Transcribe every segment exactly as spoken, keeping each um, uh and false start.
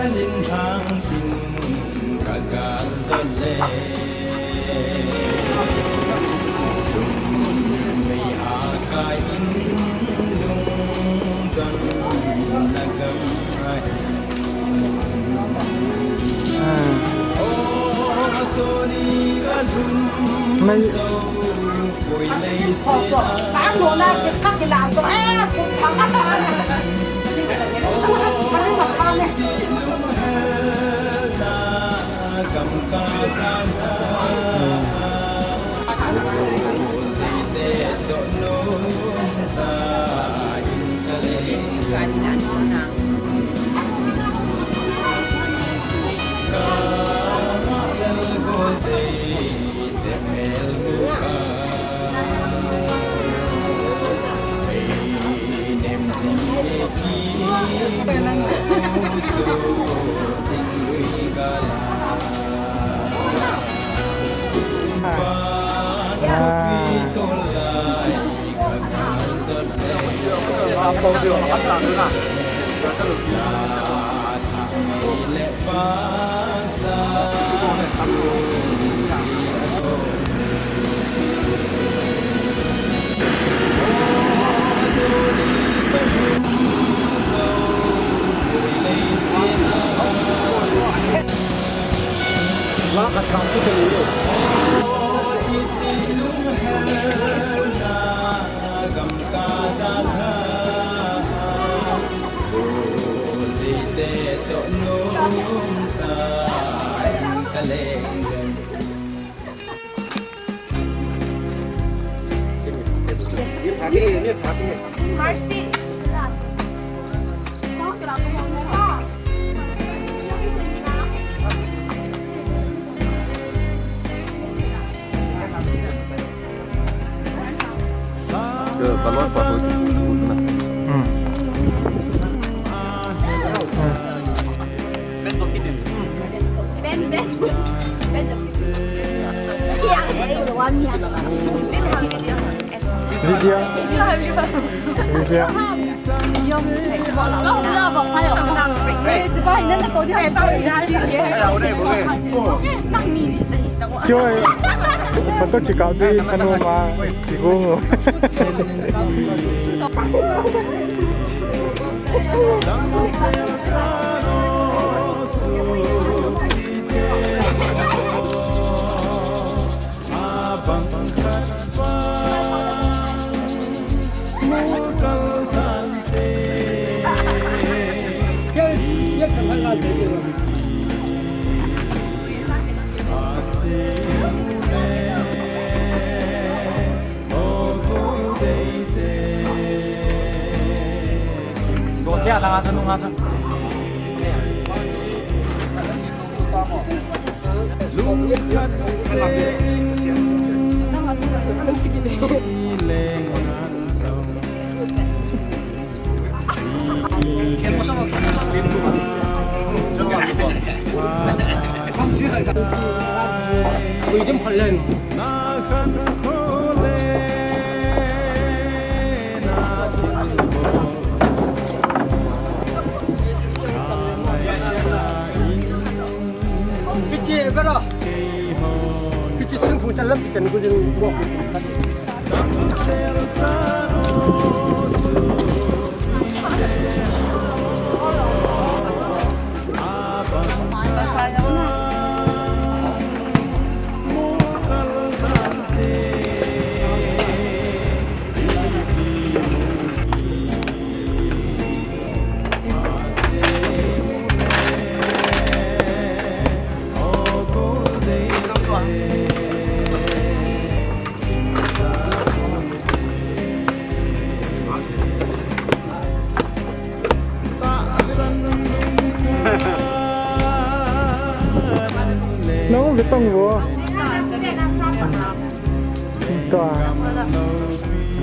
Nin thang tin ka kal dot le. Lum mei a kai in lung don na gam a hin. O tori ka lum so. Video. Video. Sure. Photo check out di thanu ma. Igo. Nang vetang vo. Ta.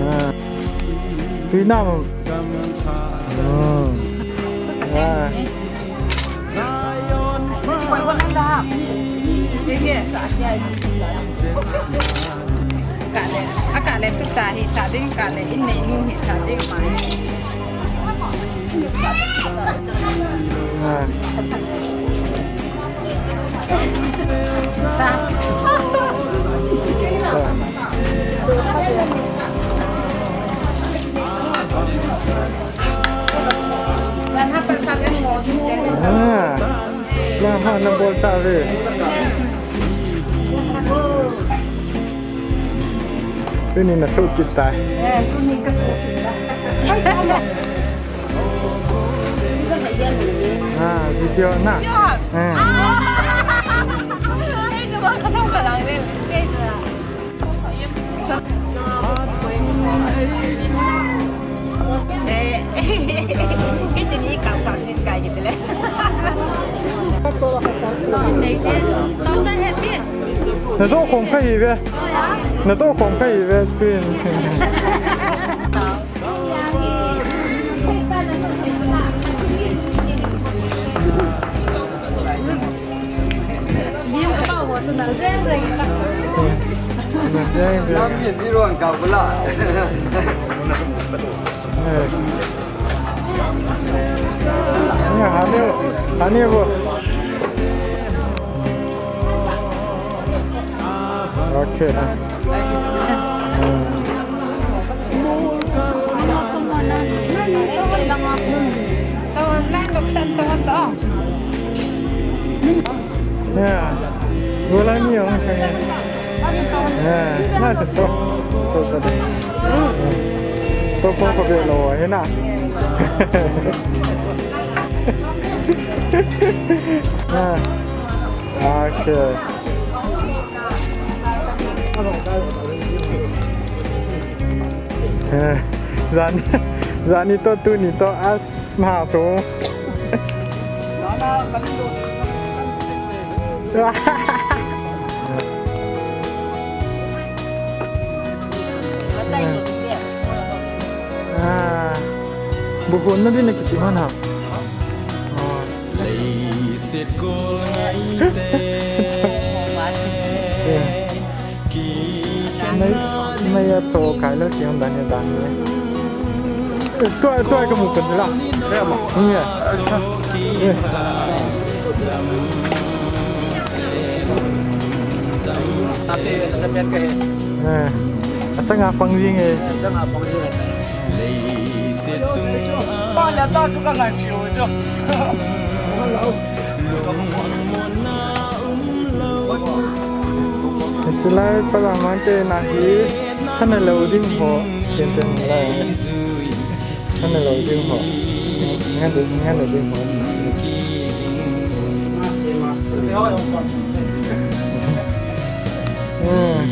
Ah. Tui nam. Oh. Ah. Kale, a kale tu cha hi sa ding, kale in nei nu hi sa ding mai. Ah. Ah. Lang ha, nabol tave. Tuni nasuh kit tai. Eh, tuni kasuh kit tai. Ah, video na. Video. Eh. Ah. Kei chu kasam kalang le. Kei chu. Eh, kei chu ni kang kang sin kai kit le. Natoh khom kha hi ve. Natoh khom kha hi ve, tuin. Lampi ni ruang kau pula. Eh. Ni hani, hani bo. Okay. Hmm. Yeah. Wala ni yong. Yeah. Nice to. To to to. To ko ko be lo he na. Yeah. Okay. Eh, jani, jani to tuni to as na so. Ah, buhon na din na kisimhan ha. Oh. Nai, nai a to kai lo ki hon dan ya dan ni. Tua, tua ka mu kan la. Ni ya. Sape, sape ka he. Eh. Achanga pang jing e. Achanga pang jing e. Pa la ta tu ka ngai piu jo. Chulai pala mante na hi sana lo ding ho, chen chen lai. Sana lo ding ho. Ngan lo, ngan lo ding ho. Hmm.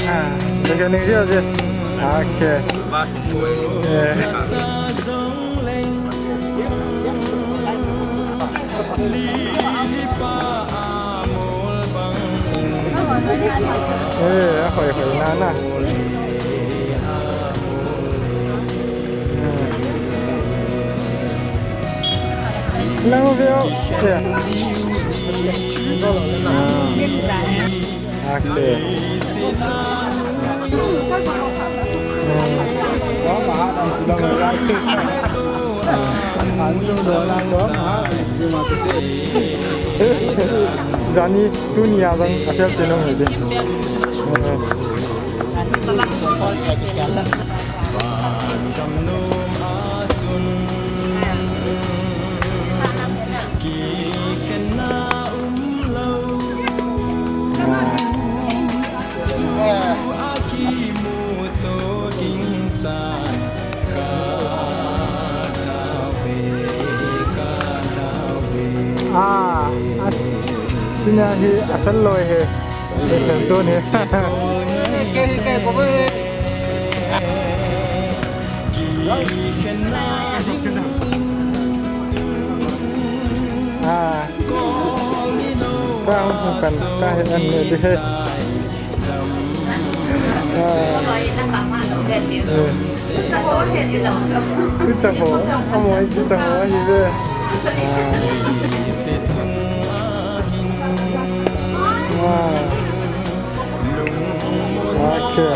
Ah, lega ning dia je. Okay. Eh. Eh, hoi hoi na na. Lang veo. Yeah. Ah. Okay. Jani tuni a jang a fel te nong hedi. Ah, ah, sina hi atal loi he. Atal chon he. Ah. Ka hung hung kan ka he an ne di he. Ah. Eh. Chu cha ho, amo chu cha ho ahi ve. Ah. Wow. Okay.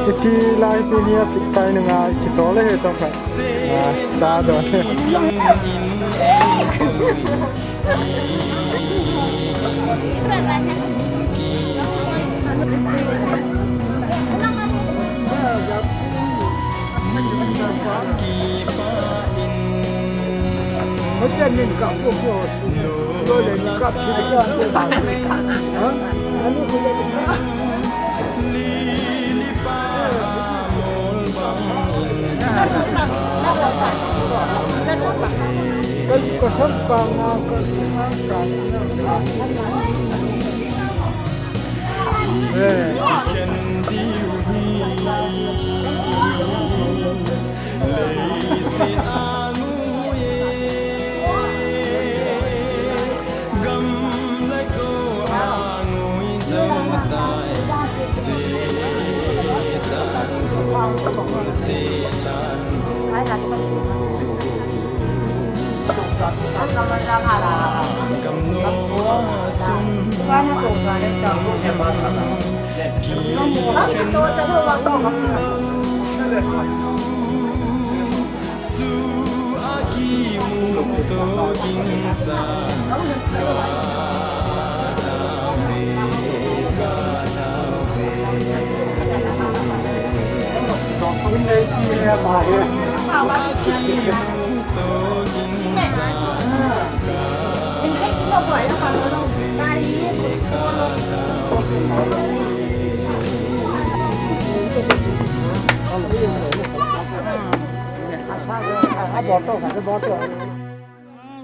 Iti lai pi ni a sik tai na nga ki to le he to ka. Ah, ta do.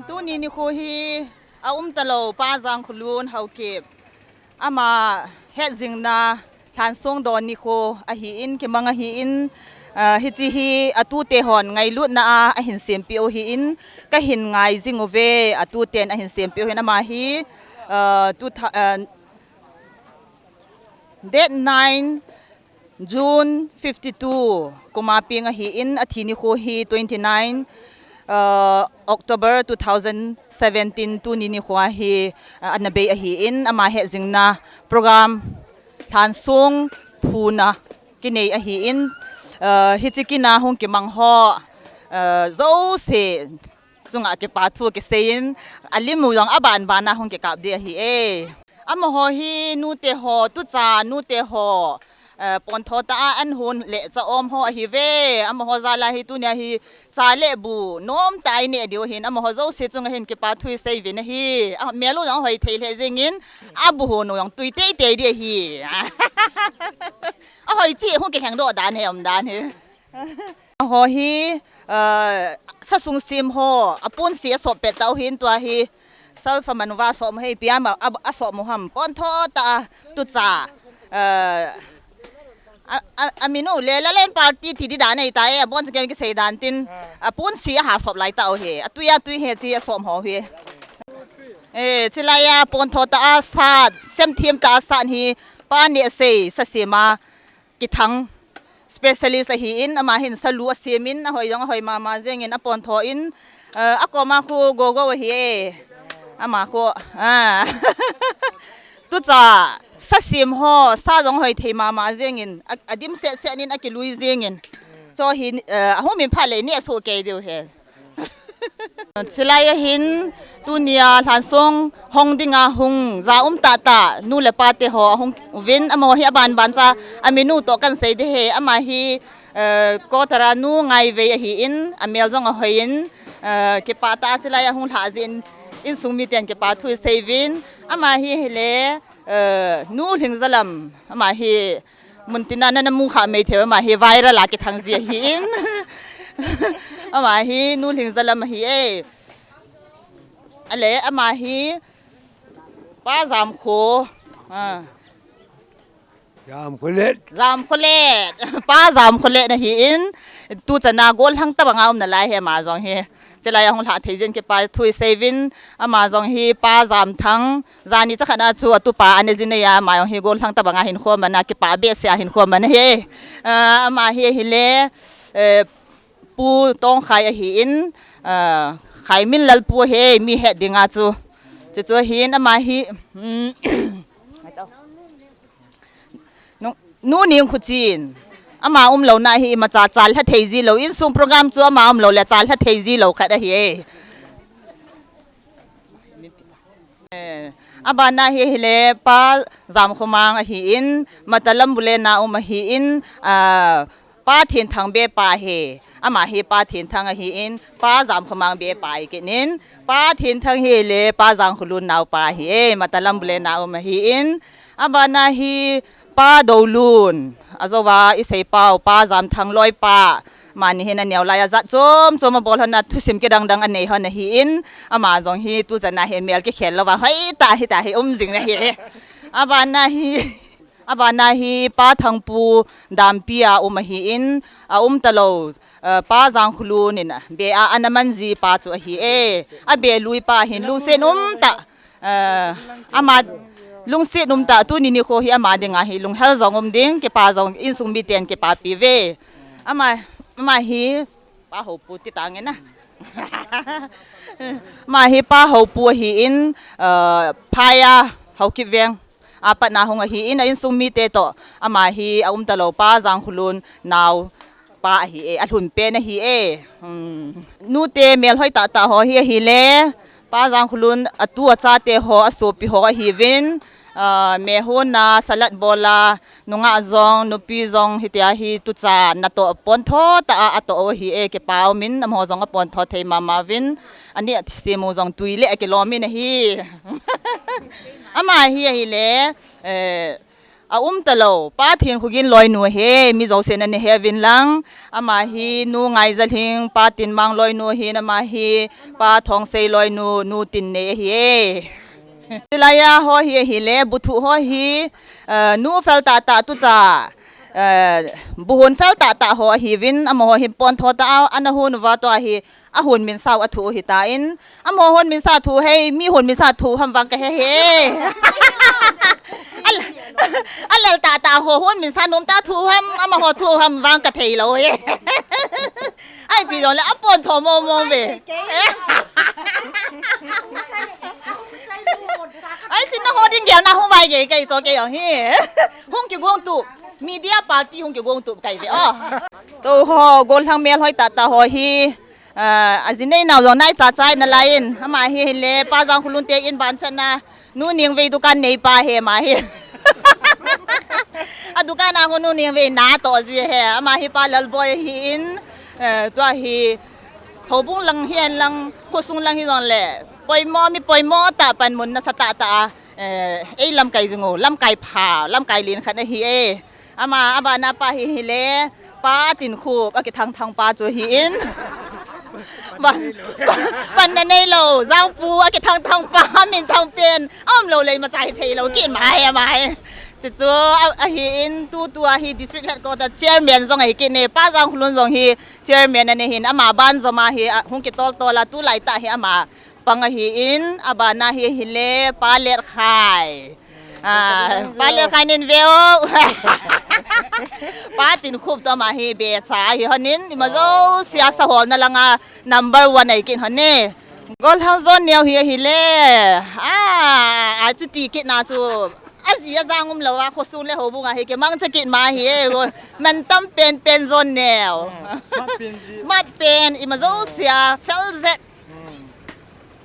Tuni nikho hi a um talou Pa Jangkhulun Haokip ama hetzingna Lhansong don nikho ahin, kimang ahin, ah, hiche hi atute hon ngailutna a ahin sempeh u ahin, kahin ngai jing uve, atuten ahin sempeh u ahin, ama hi, ah, tu tha-, ah, date nine June fifty-two kuma peng ahin, athi nikho hi twenty-nine, ah, October two thousand seventeen, tuni nikho hi, ah, ana bei ahin, ama hetzingna program Lhansong phuna kinei ahin, ah, hiche kin a hung kimang ho, ah, jouse chunga kipa thu kiseiyin, alim u jong abanban a hung kikap ding ahi e. Amaho hi nute ho, tucha nute ho, eh, pontho tah a an hon le cha um ho ahiuve. Amaho jal a hi tunia hi cha le bu nomtah a ineh diu ahin, amaho jouse chunga hin kipa thu isei uvin ahi. Amel u jong hoi thei lheh jengin, abu hon u jong tui teitei ding ahi. Ahoi cheh hung kilhengdoh dan hi, um dan hi. Amaho hi, ah, sasung sem ho, aponsi asop pet tau ahin, tua hi sulphur man uva asop ahi, ipi ham a, a, asop u ham, pontho tah a, tucha, ah, a, a, amin u le Lalaland Party ti ding dan ahitai, aboncha ken kisei dan tin, aponsi aha sop lai tau ahi, atui atui hi chi asop ho hi. Eh, chulai a pontho tah a sat, semthem tah a sat hi, Pa Nehsei sasem a kithang specialist ahin, ama hin salu asemin, ahoi jong ahoi mama jengin, apontho in, eh, akoma khu Gogo ahi e. Ama khu, ah. Tucha, sasem ho, sa jong hoi thei mama jengin, a, adim setset in, akilui jengin. Chu hi, eh, ahung min phat le neh soh kei diu ahi. Chulai a hin, tunia Lhansong hong dinga hung ja um tahtah nu le pa te ho ahung uvin, amaho hi abanban cha, amin u toh kahin sei ding ahi, ama hi, eh, Kotara nu Ngaivei ahin, amel jong ahoi in, eh, kipah tah a chulai a hung lhah jeh in, insung miten kipa thu isei uvin, ama hi ahile, eh, Nu Lhingzalam, ama hi, muntina nana mu kha mai thei, ama hi viral a kithang ji ahin. Ama hi Nu Lhingzalam ahi e. Ale, ama hi Pa Jamkho. Ah. Jamkholet. Jamkholet. Pa Jamkholet ahin. Tuchan a gollhang tabang a um nalai ahi ama jong hi. Chulai a hung lhah thei jeh in kipa thu isei uvin. Ama jong hi Pa Jamthang. Jani chakhat na chu atupa ana jin ahi a, ama jong hi gollhang tabang a hinkho aman a, kipah behseh a hinkho aman ahi. Ah, ama hi ahile, eh, Pu Tongkhai ahin, ah, Khaiminlal pu ahi, mi het dinga chu. Chuchu ahin ama hi, um, Nu, Nu Ningkhuchen. Ama umlouna hi imacha chalha thei ji lou, insung program chu ama umlou le chalha thei ji lou khat ahi e. Eh, abana hi hile Pa Jamkhomang ahin, Matalam Bule na um ahin, ah, Pa Thenthang be pa hi. Ama hi Pa Thenthang ahin, Pa Jamkhomang be pa ahi kit in. Pa Thenthang hi le Pa Jangkholun naopa ahi e, Matalam Bule na um ahin. Abana hi Pa Doulun, ajouva isei pau, Pa Jamthang loipa. Amani hin aneo laiya jat chom chom abol hon a thusim kidang dang anei hon ahin. Ama jong hi tuchan a hi mel kikhel louva hoitah hitah hi um jing ahi. Abana hi, abana hi Pa Thangpu dampi a um ahin, aum talou, eh, Pa Jangkholun in be a ana man ji pa chu ahi e. Abe lui pa hin lungset umtah, eh, ama lungset umtah tuni nikho hi ama dinga hi lunghel jong um ding, kipa jong insung miten kipapi uve. Ama, ama hi Pa Houpu ti tange na. Ama hi Pa Houpu ahin, eh, Phaya Haokip Veng a pat na hung ahin, a insung mite toh ama hi aum talou, Pa Jangkholun naopa ahi e, alhun pen ahi e. Hmm. Nute melhoi tahtah ho hi ahile, Pa Jangkholun atu achate ho, asopi ho ahiuvin, ah, mehon a, salat bol a, nungah jong, nupi jong, hitia hi tuchan natoh pontho tah a atoh u ahi e, kipa umin, amaho jong apontho thei mama uvin, ani a semu jong tui le akilom in ahi. Ama hi ahile, eh, aum talou, Pa Thenkhogin loinu ahi, mi jousen ana he uvin lang. Ama hi Nu Ngaijalhing, Pa Tinmang loinu ahin, ama hi Pa Thongsei loinu, Nu Tinnei ahi e. Tilaiya ho hi ahile, bu thuh ho hi, eh, nu fel tahtah tucha, eh, bu hon fel tahtah ho ahiuvin, amaho hin pontho tah a ana hon uva tua hi, ahon minsa u athuh u hitan, amaho hon minsa thuh hei, mi hon minsa thuh ham vang kahe hih e. Al-, alel tahtah ho hon minsa nomtah thuh ham, amaho thuh ham vang kathei lou e. Ahi, ipi jongle apontho mong mong uve. Ahi, chin na ho ding gel na hung vai gei kei toh kei jong hi. Hung kigong tup. Media party hung kigong tup kei ve o. Tua ho, gollhang melhoi tahtah ho hi, ah, aji nei nau jong nai cha cha in alai in. Ama hi hile, Pa Jangkholun te in ban chan a, Nu Nengvei dukan neipa ahi ama hi. A dukan a hung Nu Nengvei natoh ji ahi. Ama hi Pa Lalboi ahin, eh, tua hi, houbung lang hihen lang, khosung lang hijongle, poimo, mi poimo tah panmun nasatah tah a, eh, ei lamkai jing u, lamkai pha, lamkai len khat ahi e. Ama, abana pa hi hile, Pa Tinkhup, akithang thang pa chu ahin. Ba, pa, panna neilou, Jangpu, akithang thang pa, minthang pen, aum lou le imacha hithei lou kit ma hi, ama hi. Chuchu, a, ahin, tutua hi District Headquarter Chairman jong ahi kit e, Pa Jangkholun jong hi Chairman ana hin, ama banjom a hi, a, hung kitol tol a, tulai tah hi ama pang ahin, abana hi ahile, Pa Letkhai. Ah, Pa Letkhai nin ve o. Pa Tinkhup toh ama hi becha ahi hon in, ima jouse a saholna langa number one ahi kit hon e. Gollhang John Neo hi ahile. Ah, achuti kit na chu. Aji ajang um lou a, khosung le houbung a hi kimangcha kit ma ahi e. Mantam pen pen John Neo. Smart pen ji. Smart pen, ima jouse a, fel jep. Hmm.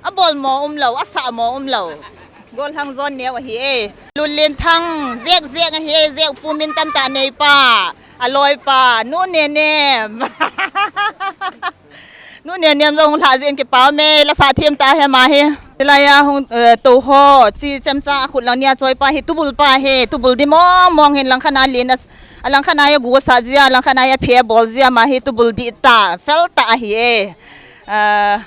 Abol mo um lou, asah mo um lou. Gollhang John Neo ahi e. Lunlenthang, Jek Jek ahi e, Jek pu min tamtah neipa. Aloipa, Nu Nenem. Nu Nenem jong hung lhah jeh in kipa ume, la sah them tah ahi ama hi. Tilaiya hung, eh, tou ho, chi chemcha akhut lang nia choi pa hi, tubul pa hi, tubul di mong mong hin langkhat a len a, alangkhat a agu asah jia, alangkhat a aphe abol jia, ama hi tubul di tah, fel tah ahi e. Ah,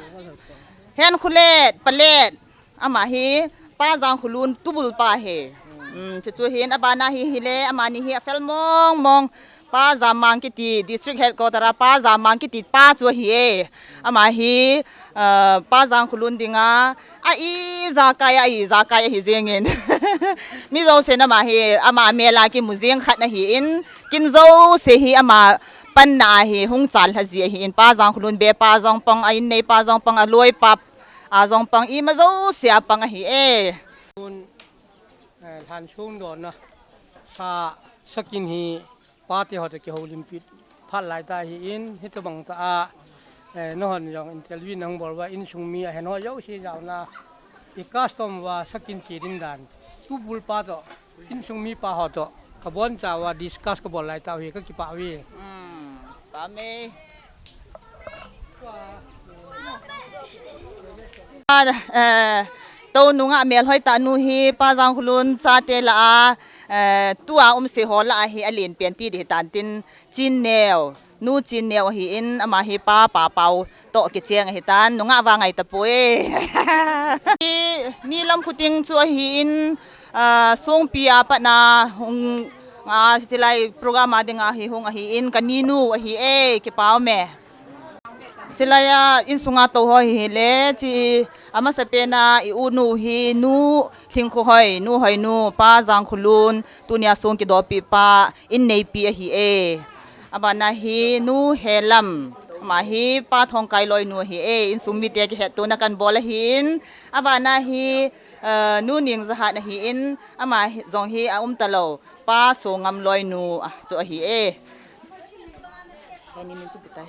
Henkholet, Palet, ama hi, Pa Jangkholun tubul pa hi. Um, chuchu hin, abana hi hile, amani hi afel mong mong. Pa Jammang kiti, District Headquarter a Pa Jammang kiti pa chu ahi e. Ama hi, ah, Pa Jangkholun dinga, a ijakai, a ijakai ahi jeng in. Mi jousen ama hi, ama mel a kimu jeng khat ahin, kin jouse hi ama panna a hi hung chalha ji ahin, Pa Jangkholun be pa jong pang, a in nei pa jong pang, a loi pa a jong pang, ima jouse a pang ahi e. Tun, eh, lhan sung don na, sa, sakin hi, Pate ho toh kihoulimpi phat lai ta hi in, hitobang ta a, eh, nahon jong interview nang bol uva insung mi ahen ho jouse jaona i custom uva sakin che ding dan. Tubul pa toh, insung mi pa ho toh, kabon chauva discuss kabol lai tau hi, kakipah uve. Hmm, pame. Ah, eh, tou nungah melhoi tah nu hi Pa Jangkhulun chate lah a, eh, tua umse ho lah a hi alen pen ti ding hitan tin, Chinneo, Nu Chinneo ahin, ama hi Pa Papau toh kicheng ahitan, nungah va ngai tapoi. Ni, ni lam khuting chu ahin, ah, Songpi a patna hung, ah, chilai program a dinga hi hung ahin, kaninu ahi e, kipah ume. Chilai a insunga tou ho hi le, chi amasapen a i unu hi Nu Lhingkhohoi, Nu Hoinu, Pa Jangkhulun, tunia song kidopi pa, in neipi ahi e. Abana hi Nu Helam, ama hi Pa Thongkai loinu ahi e, insung mite kihetto na kan bol ahin. Abana hi, eh, Nu Ningjahat ahin, ama hi, jong hi aum talou, Pa Songam loinu, ah, chu ahi e. Heni min chu pitai.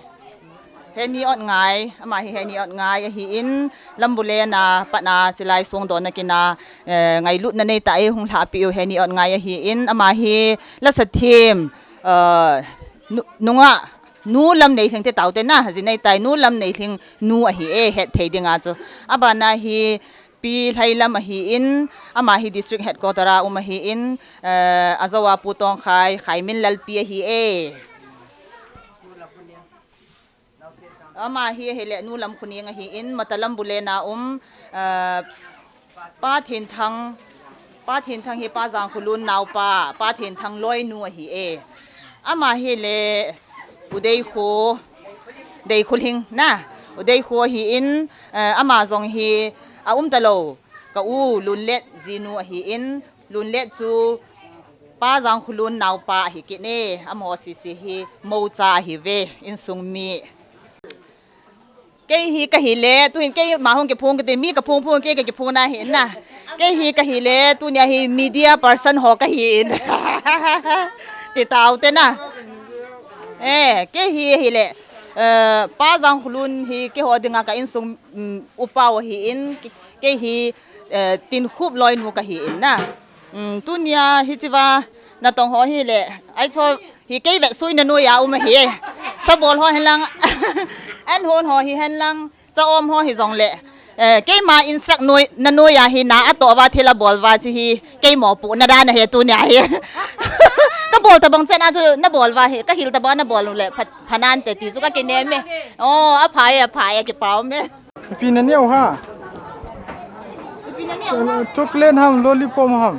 Heni Otngai, ama hi Heni Otngai ahin, Lambulen a patna chilai song donna kina, eh, ngailutna nei ta e hung lhahpi u Heni Otngai ahin, ama hi lasa thim, eh, nu-, nungah, Nu Lamneilhing te taute na, ji nei tai Nu Lamneilhing nu ahi e, het thei dinga chu. Abana hi Pi Lhailam ahin, ama hi district headquarter a um ahin, eh, ajou a Pu Tongkhai, Khaiminlal pi ahi e. Ama hi ahile Nu Lamkhuning ahin, Mata Lambulen a um, eh, Pa Thinthang, Pa Thinthang hi Pa Jangkhulun naopa, Pa Thinthang loinu ahi e. Ama hi le U Deikho, Deikhulhing na, U Deikho ahin, eh, ama jong hi aum talou, ka u Lunlet jinu ahin, Lunlet chu Pa Jangkhulun naopa ahi kit e, amaho sese hi moucha ahi ve, insung mi. Kei hi kahi le, tuhin keima hung kiphong kiti, mi kaphong phong, kei kakiphong na hi na. Kei hi kahi le, tunia hi media person ho kahi in. Ti taute na. Eh, kei hi ahile, eh, Pa Jangkhulun hi keiho dinga ka insung, mm, upa u ahin, kei hi, eh, Tinkhup loinu kahi in na. Um, tunia hichea natong ho hi le, ai cho hi kei vetsuina noiya um ahi e. Sabol ho hen lang, an hon ho hi hen lang, cha-om ho hi jong le. Eh, keima instruct noi, na noiya hi na atoh uva thil abol uva chi hi, kei mopohna dan ahi tunia hi. Kabol tabang chan a chu nabol uva hi, kahil tabang nabol u le, pha, pha nante ti chu kakinem e. Oh, apha e, apha e, kipah ume. Ipi naneo ham? Ipi naneo ham? Chocolate ham, lollipop ham?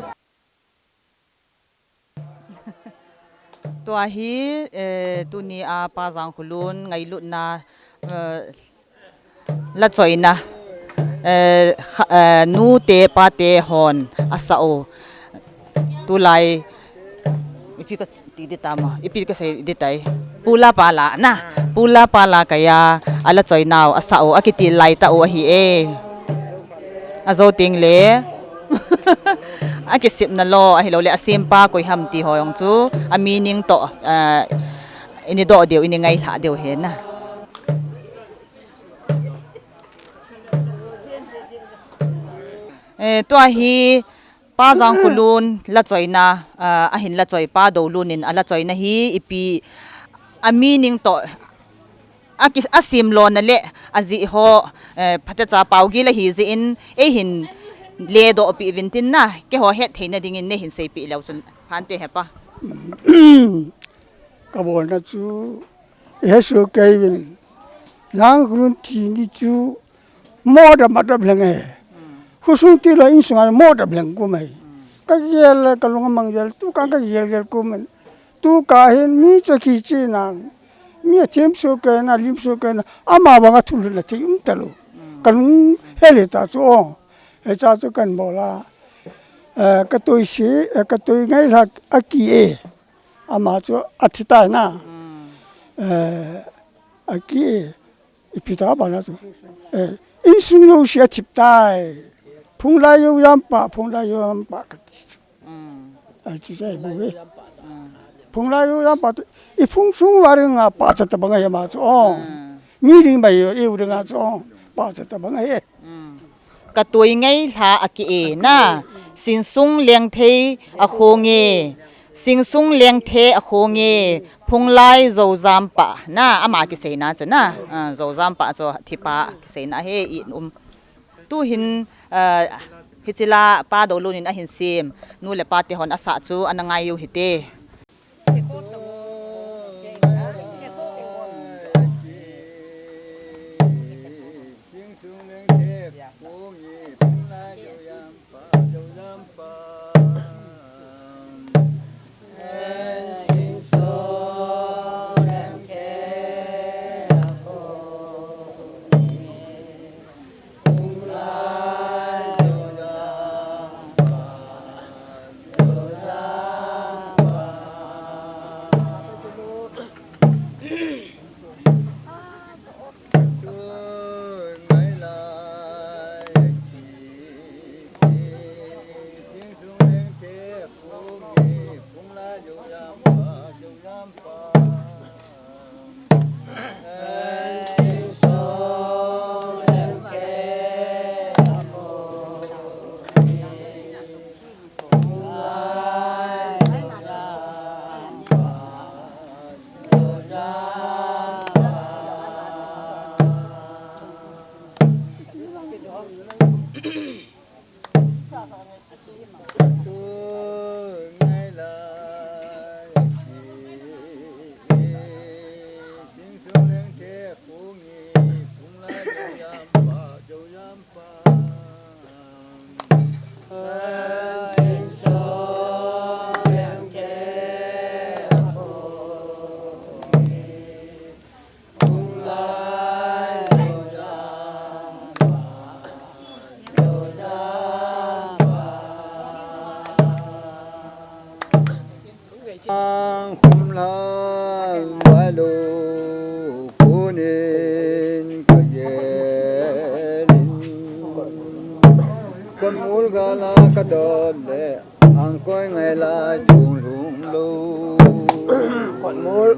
Tua hi, eh, tunia Pa Jangkhulun ngailutna, eh, lachoina, eh, kha, eh, nute pate hon asah u. Tulai, ipi ka ti ding tam, ipi kasei ding tai. Pula pala na. Pula pala kaiya, ala choinau, asah u, akitil lai tah u ahi e. Ajou teng le. Akisepna lou, ahilou le, asempa koi ham ti ho jong chu, a meaning toh, ah, ini doh diu, ini ngailhah diu ahi na. Eh, tua hi, Pa Jangkhulun lachoina, ah, ahin lachoi Pa Doulun in alachoina hi ipi a meaning toh aki, asim lona le ajih ho, eh, phatecha paugil ahi jeh in eihin ledoh peh uvin tin na, keiho hetthei na dingin neihin seipeh leu chun phante he pa. Kabolna chu, ihesoh kei uvin. Jangkhulun thi ni chu, mo dap ma dap lheng e. Khosung tilou insunga mo dap lheng kum e. Kagel, kalung amang jel, tukan kagel gel kum e. Tukan hin mi chu kiche nan. Mi athemsoh kei na, limsoh kei na. Ama banga thulhun na thei um talou. Kalung hel e ta chu o. Hicha chu kan bol a. Eh, katoi se, eh, katoi ngailhah aki e. Ama chu athi tai na. Eh, aki e. Ipi ta bana chu. Eh, insung jouse athip tai. Phunglai jou jampa, phunglai jou jampa kati. Athi tai bou ve. Phung lai u jam pa tu, i phung sung va ring a pa cha ta bang a he ma chu. Oh. Hmm. Mi ding bai u, i u ding a chu. Oh. Pa cha ta bang a he. Hmm. Ka tui ngai hla a ki e na. Sinsung leng thei a khong e. Sinsung leng thei a khong e. Phung lai zo jam pa na. Ama ki sei na chu na. Ah, zo jam pa chu thi pa ki sei na he i um. Tuhin, ah, hichila pa Dolun in ahin sem, nu le pa te hon asah chu ana ngai u hite. Ang khum lam vai lo kunin ka gelin. Kon mul gala ka dot le ang koi ngai lai tung lung lo. Kon mul.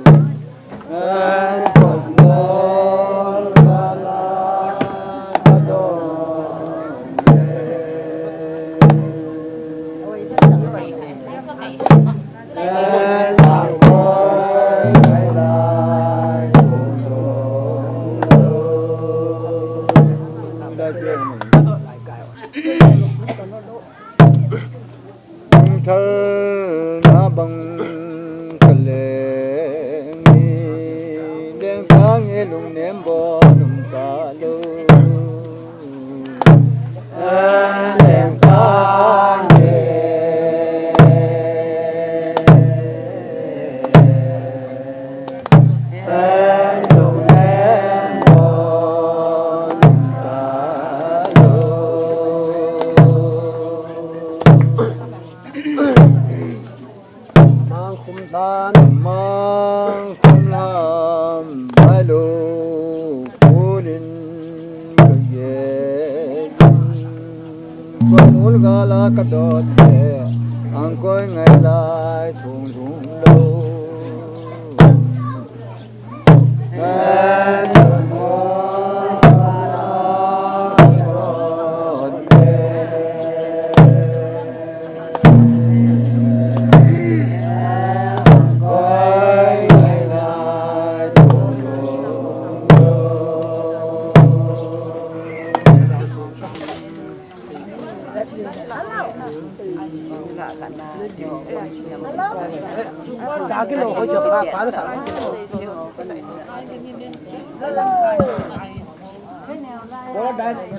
Thal na bang ka leng ni, leng thang e lungnem bol um ta lo. Leng thang e. Mang khum lam, mang khum lam, vai lo kunin ka gelin. Kon mul gala ka dot le, ang koi ngai lai tung lung lo.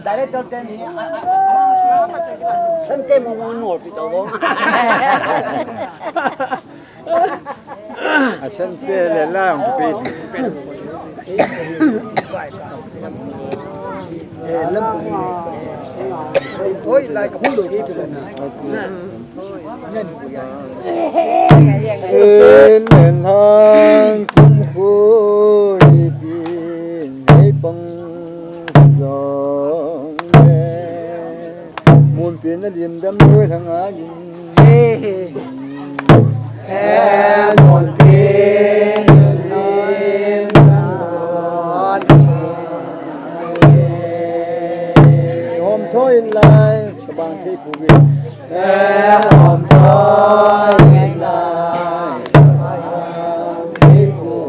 Director te ni, a, a, a, Sante mo mo no pi to. A Sante le la ang pi. Eh, lam pi. Oi, lai ka hun lo ki tu na. Nen pu ya. En en hang kum khoi din hei pang jong le. Mun pi na lim dam noi thang a yin. Hom thoi in lai, kabang thei pu vi. Hom thoi in lai, kabang thei pu vi.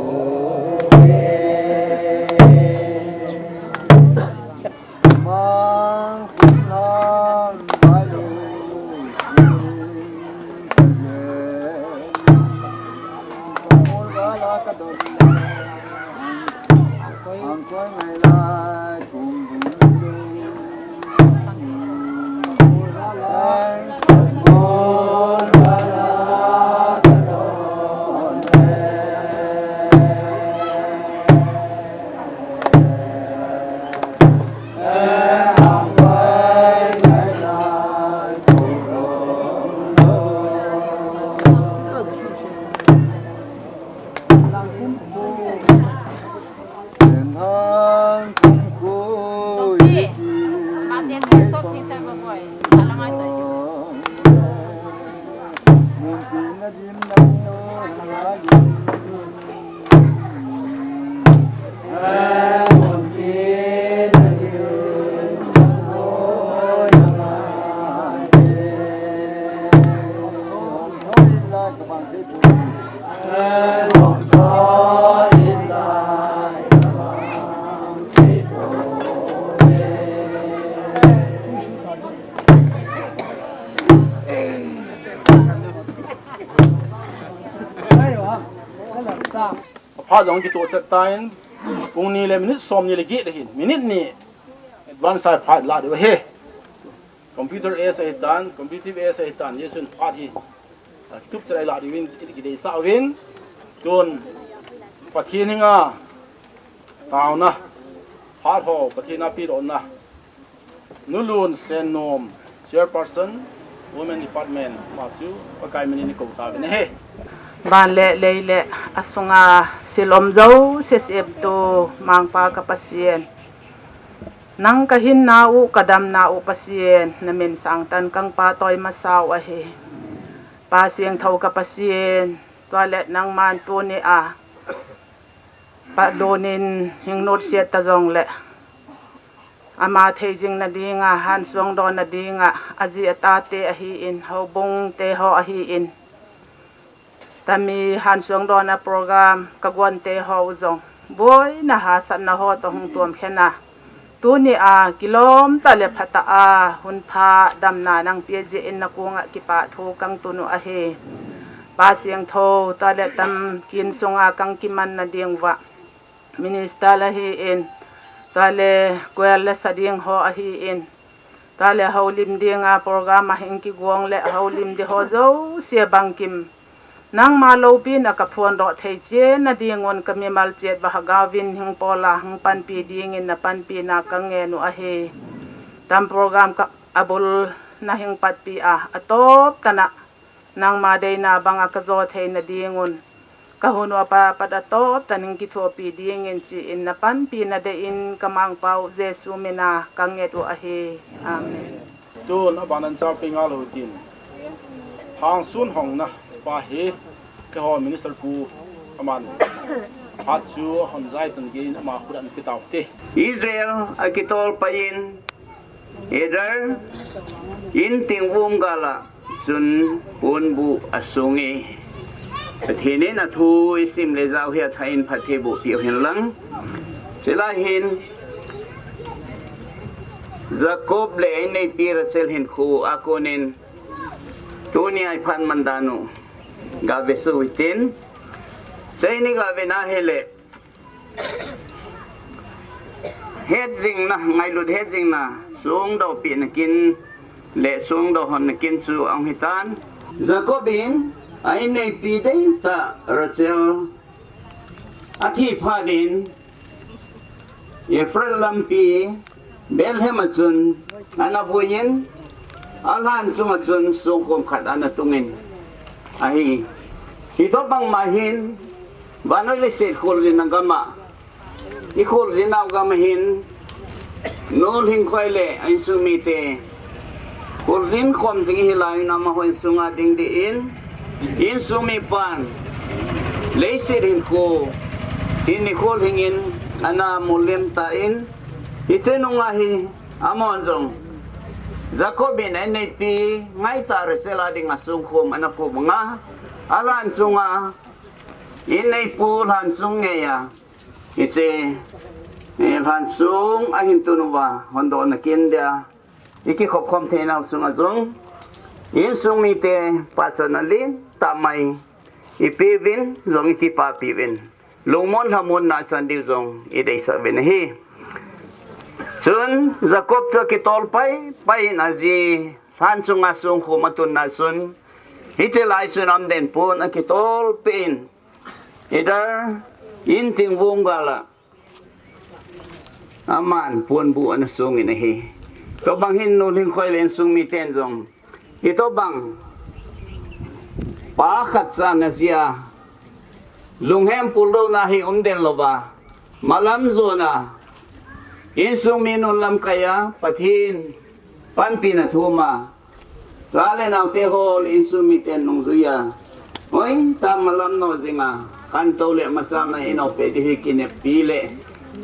Aphat jong kitoh chet tan, pung ni le minute som ni le get ahin, minute ni advance a phat la diu ahi. Computer age ahitan, competitive age ahitan, hichun phat hi, ah, kitup chet a la diuvin, i kideisah uvin, tun Pathen henga taona, phat ho Pathen a pedohna, Nulun Sennom, Chairperson, Women Department, ama chu Pakai minin i kou tauvin ahi. Van le lei le asunga sil um jouse semtu Mangpa ka Pathen. Nang ka hinna u, ka damna u Pathen, na min sangtah in kang phatoi masa u ahi. Pa Siangthou ka Pathen, tua le nangman tuni a, phat lhun in hing nutset ta jongle, ama thei jing na dinga, hansuang don na dinga, aji atate ahin, houbung te ho ahin, tami hansuang don a program ka gon te ho jong, boina hahsatna ho toh hung tuam khen a, tuni a kilom tah le phatah a, hun pha damna nang pe jeh in na kong a kipah thu kang tun u ahi. Pa Siangthou, tua le tam kin sunga kang kiman na ding uva, minister la ahin, tua le choir la sa ding ho ahin, tua le houlim dinga program a hing kigong le houlim di ho jouse bangkim, nangma loupina ka phondoh thei chet na ding un ka mimal chet uva Lhagao vin hing pol a hing panpi dingin na panpina ka ngen u ahi. Tam program ka abul na hing patpi a, atop tah a nangma deina banga ka jo thei na ding un, ka hun u a pat pat atop tah in kithopi dingin chi in na panpina dei in ka Mangpa u Jesu min a ka nget u ahi. Amen. Tun aban a chang pe ngal u hitin, Hangsun hong na spa hi, keiho minister pu aman, phat chu hon jai tan gei in ama khut a pe tau te. Israel a kitol pai in, Eder, in ting vum gal a chun ponbuh a sung e. Pathen in a thu i sim le jao hi a thah in phatthei boh peh u hen lang. Chulai hin Jacob le a inneipi Rachel hinkho a kon in tuni a i phat man dan u ga ve sou hitin. Chai ni ga ve na hile, het jing na, ngailut het jing na, songdoh peh na kin le songdoh hon na kin chu ahung hitan. Jacob in a inneipi deitah Rachel a thi phat in, Ephrath lampi Bethlehem a chun ana vui in, a lhan chunga chun songkhom khat ana tung in ahi. Hitobang ma hin, vannoi leiset kholjin na gam a, i kholjin nau gam a hin, nu Lhingkhoi le a insung mite kholjin khom jing ihi lai in, amaho insung a ding ding in, Insung mipan leiset hinkho, hin nikho lhingin ana mulim tan, hiche nunga hi amahon jong Jacob in a inneipi ngaitah Rachel a dinga songkhom ana khom anga, alhan chunga inneipu lhan song ngeiya hiche, eh, lhan song ahin tun uva hondohna kin dia ikikhop khom theinau sunga jong insung mite pachatna lentah mai ipeuvin jong ikipapiuvin, lungmon lhamonna chan diu jong ideisah uvin ahi. Chun Jacob chu akitol paipai in aji lhan sunga songkhom atunna chun, hiti lai chun aumden pon akitolpeh in, Eder in thingvung gal a aman ponbuh ana songin ahi. Tobang hin nu Lhingkhoi le insung miten jong hitobang pa khatcha ana jia, lunghem puldouna hi umden louva, malam jona insung mi nu lamkaiya Pathen panpina thuma, cha le naote ho le insung miten nungjuiya hoitah malam noh jinga, khantou le machalna inopeh diu hi kineppi le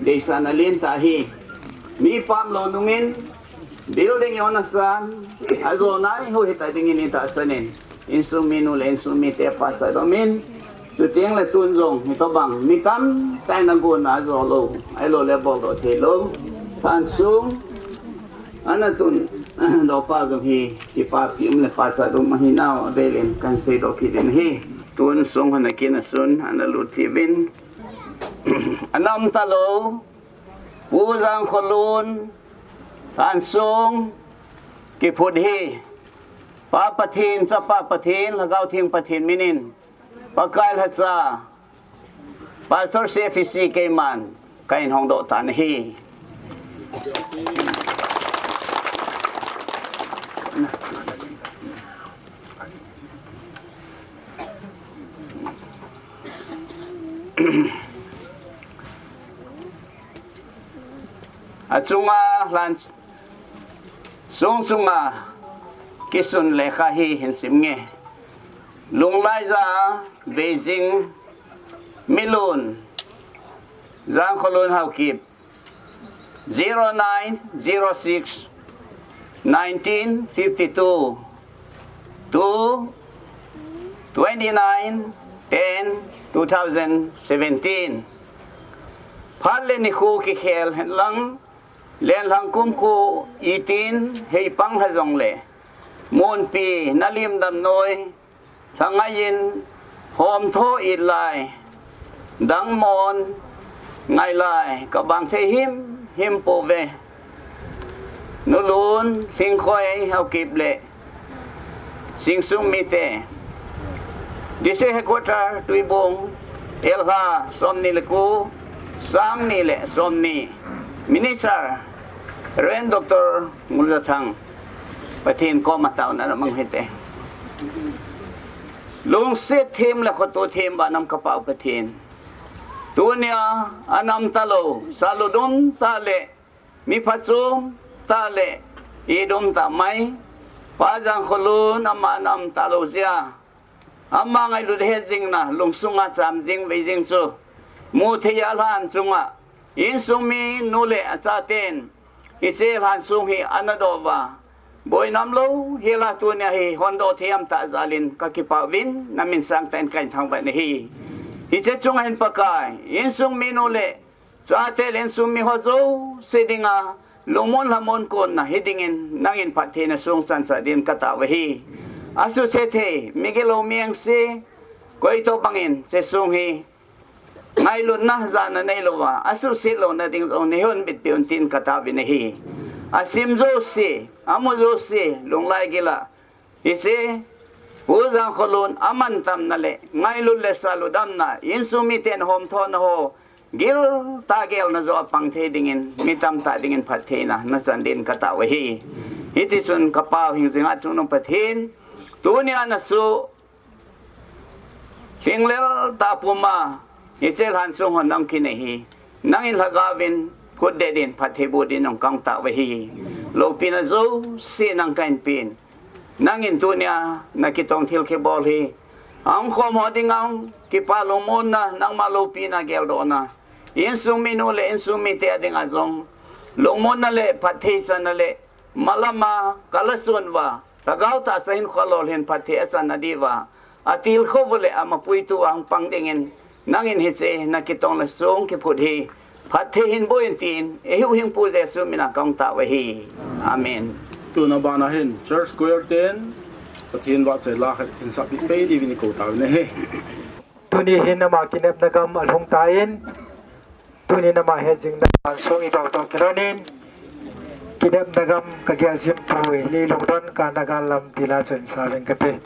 deisahna lentah ahi. Mi pamlou nungin building i-on asan, ajonai ho hitah dingin itahsan in, insung minu le insung mite pachat umin, chuteng le tun jong hitobang mi tamtah in agonna ajo lou, ahilou le boldoh theilou lhan song ana tun dohpa jong hi kipapi um le pachat um ahinau avelin kahin seidoh kit in ahi. Tun song hon akin asun ana lut uvin, ana um talou Pu Jangkholun lhan song kiphut hi Pa Pathen, Chapa Pathen, Lhagao Theng Pathen minin, Pakai lhacha Pastor C F C keiman kahin hongdoh tan ahi. Achunga lhan song chunga kisun lekha hi hin sim nge. Lunglaiya Beijing Milun Jangkholun Haokip, zero nine zero six nineteen fifty two to twenty nine ten two thousand seventeen. Phat le nikho kikhel henlang, lenlhang kumkho itin heipang lha jongle, munpi nalim damnoi lhangai in homtho itlai, dangmon ngailai, kabang thei himhim pouve. Nulun Lhingkhoi Haokip le Singsung mite, District Headquarter Tuibong, L H somni le ko, sangni le somni, Minister Reverend Doctor Nguljathang, Pathen koma taona namang hite. Lungset them le khoto them ba nam kapau Pathen, tunia anam talou, salut um tah le, mi phachom tah le, it um tah mai, Pa Jangkholun ama anam talou jeh a, ama ngailut het jingna, lungsunga cham jing vei jing chu, mu thei a lhan chunga, insung minu le achaten hiche lhan song hi ana doh uva, boina umlou hel a tunia hi hondoh thei aum tah jal in kakipah uvin, namin sangtah in kahin thangvah in ahi. Hiche chunga hin Pakai, insung minu le chate le insung mi ho jouse dinga lungmon lhamon konna hi dingin nangin phattheina song chansah din katao ahi. Asuhset thei, migilou miengse, koitobang in hiche song hi ngailutna jana neilouva, asuhset louna ding jong neihonbitpeh un tin kataovin ahi. Asim jouse, amu jouse, lunglai gila, hiche Pu Jangkholun amantamna le ngailut le salut damna, insung miten homthona ho, giltah gelna joh a pang thei dingin, mi tamtah dingin phattheina nachan din katao ahi. Hitichun kapau hing jinga chungnung Pathen, tunia nasoh lhinglel tah puma hiche lhan song hon nang kinei hi, nangin lhagaovin phutdet in phattheiboh din jong kangtao ahi. Loupina jouse nang kahin pen, nangin tunia nakitong thil kibol hi Ahung khom ho dinga hung kipa lungmonna, nangma loupina geldohna, insung minu le insung mite a dinga jong lungmonna le phatthei channa le malama kalason uva, lhagao tahsa hinkho lolhin phatthei achanna diuva, atilkhou u le amapuitu a hung pang dingin, nangin hiche nakitong le song kiphut hi phatthei hin boh in tin, eihuhhingpu Jesu mina kahung tao ahi. Amen. Tuna bana hin Church Choir ten Pathen vahchoi la khat hin sapeh pei diuvin ikou tauvin ahi. Tuni hin ama kinepna gam alhung tan, tuni in ama hejingna song idau tau kilhonin, kinepna gam kagelsim pu hi lungdon kana gal lam tila chun saving kate.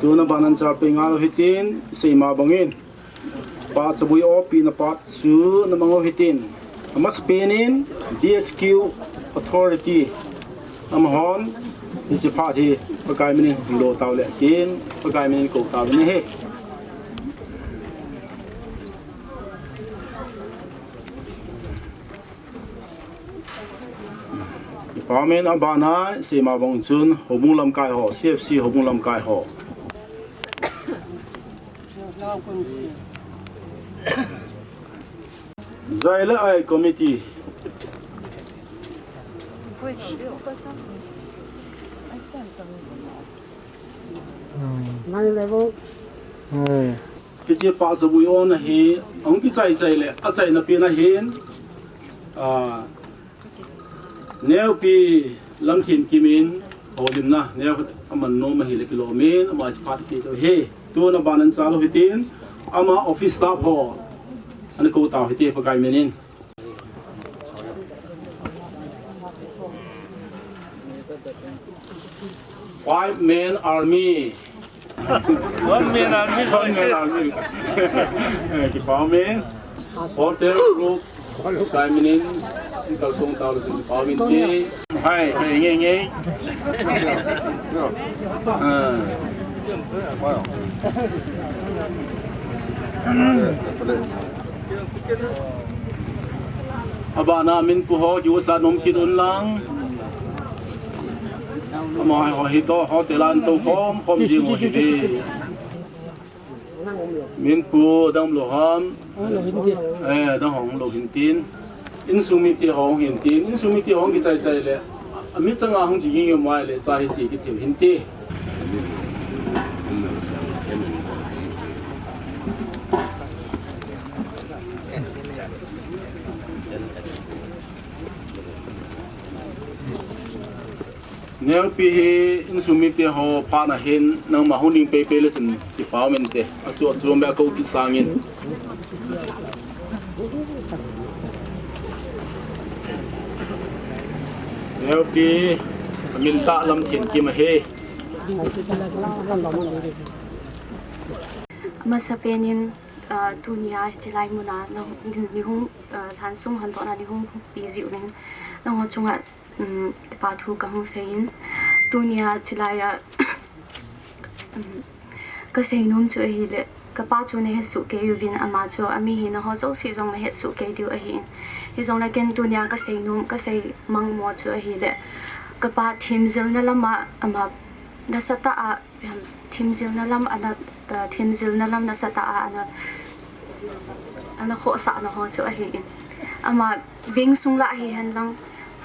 Tuna banan chal pe ngal hitin, seima bangin. Pa chabui o pi na pa chu na mango hitin. Amasapen in D H Q authority. Amahon, hiche phat hi, Pakai minin lo tau le tin, Pakai minin ko tau le he. Amen. Abana, seima bang chun, Houbung lamkai ho, C F C Houbung lamkai ho. Zai le ai committee. Hiche pa chabui o na hi, ahung kichai chai le, achaina pen ahin, a, Neopi Lamthenkim in, holimna, neo aman nom ahi le kilom in, ama hiche phat kiti hi. Tuna banan chal hitin, ama office staff ho, ana ko tau hite Pakai minin. Five man army. One man army. One man army. Eh, kipa umin. Hotel group. Pakai minin. Kalsong tau kipa umin te. Hai, hai, nge, nge. Ah. Abana min pu ho, kiusa nom kit un lang. Ama ho hi to, hotel an to khom, khom jing ho hi ve. Min pu dang lo ham. Eh, dang hong lo hin tin. Insung mite hong hin tin. Insung mite hong kichai chai le. Ami changa hong kiging yo mai le, cha hi chi kithil hin ti. Neopi hi insung mite ho phat na hin nangma hung ning pei pei le chun kipa umin te. Achu achu be ko kisangin. Neopi, amin tah Lamthenkim ahi. Amasapen in, ah, tunia hiche lai muna, na, ni, ni hung, ah, lhansung hantohna ni hung pi jiuvin, nangho chunga, um, kipa thu kahung seiyin. Tunia hiche laiya, um, kasei nom chu ahile, kapa chu nahet soh kei uvin, ama chu, ami hina ho jouse jong nahet soh kei diu ahin. Hijongle ken tunia kasei nom, kasei mang mo chu ahile, kapa themjilna lama, ama nasatah a, themjilna lam ana, eh, themjilna lam nasatah a ana, ana khohsahna ho chu ahin. Ama veng sung lah hihen lang,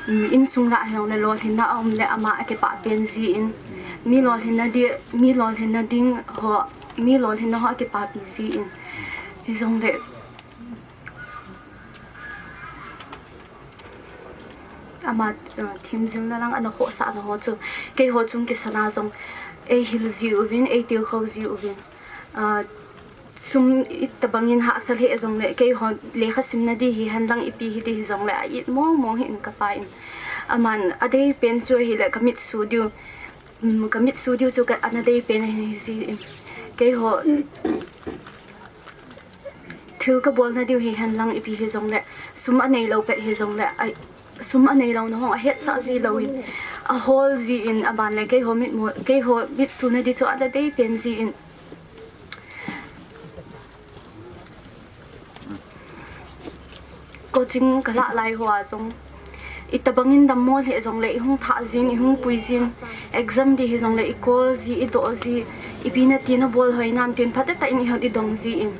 um, insung lah hijongle lolhinna aum le ama akipah pen jin. Mi lolhinna di, mi lolhinna ding ho, mi lolhinna ho akipapi jin. Hijongle ama, uh, themjilna lang ana khohsahna ho chu, keiho chung kisana jong, eihil jiuvin, eitilkhou jiuvin. Uh, sum itobangin hahsa lheh jongle, keiho lekha simna di hihen lang ipi hiti hijongle, a-it mong mong hin kapa in. Aman, adei pen chu ahile, kamitsu diu, um, kamitsu diu chu ka, ana dei pen ahi jin. Keiho, thil kabolna diu hihen lang ipi hijongle, sum aneilou pet hijongle, a, sum aneilouna ho ahetsah ji louvin, ahol jin, aban le keiho mitmu, keiho mitsu na di chu ana dei pen jin. Coaching kalah lai hoa jong, itobangin dammo lheh jongle, ihung thah jin, ihung pui jin, exam di hijongle, ikol ji, idoh ji, ipi nati nabol hoi nam tin phatetah in ihon idong jin.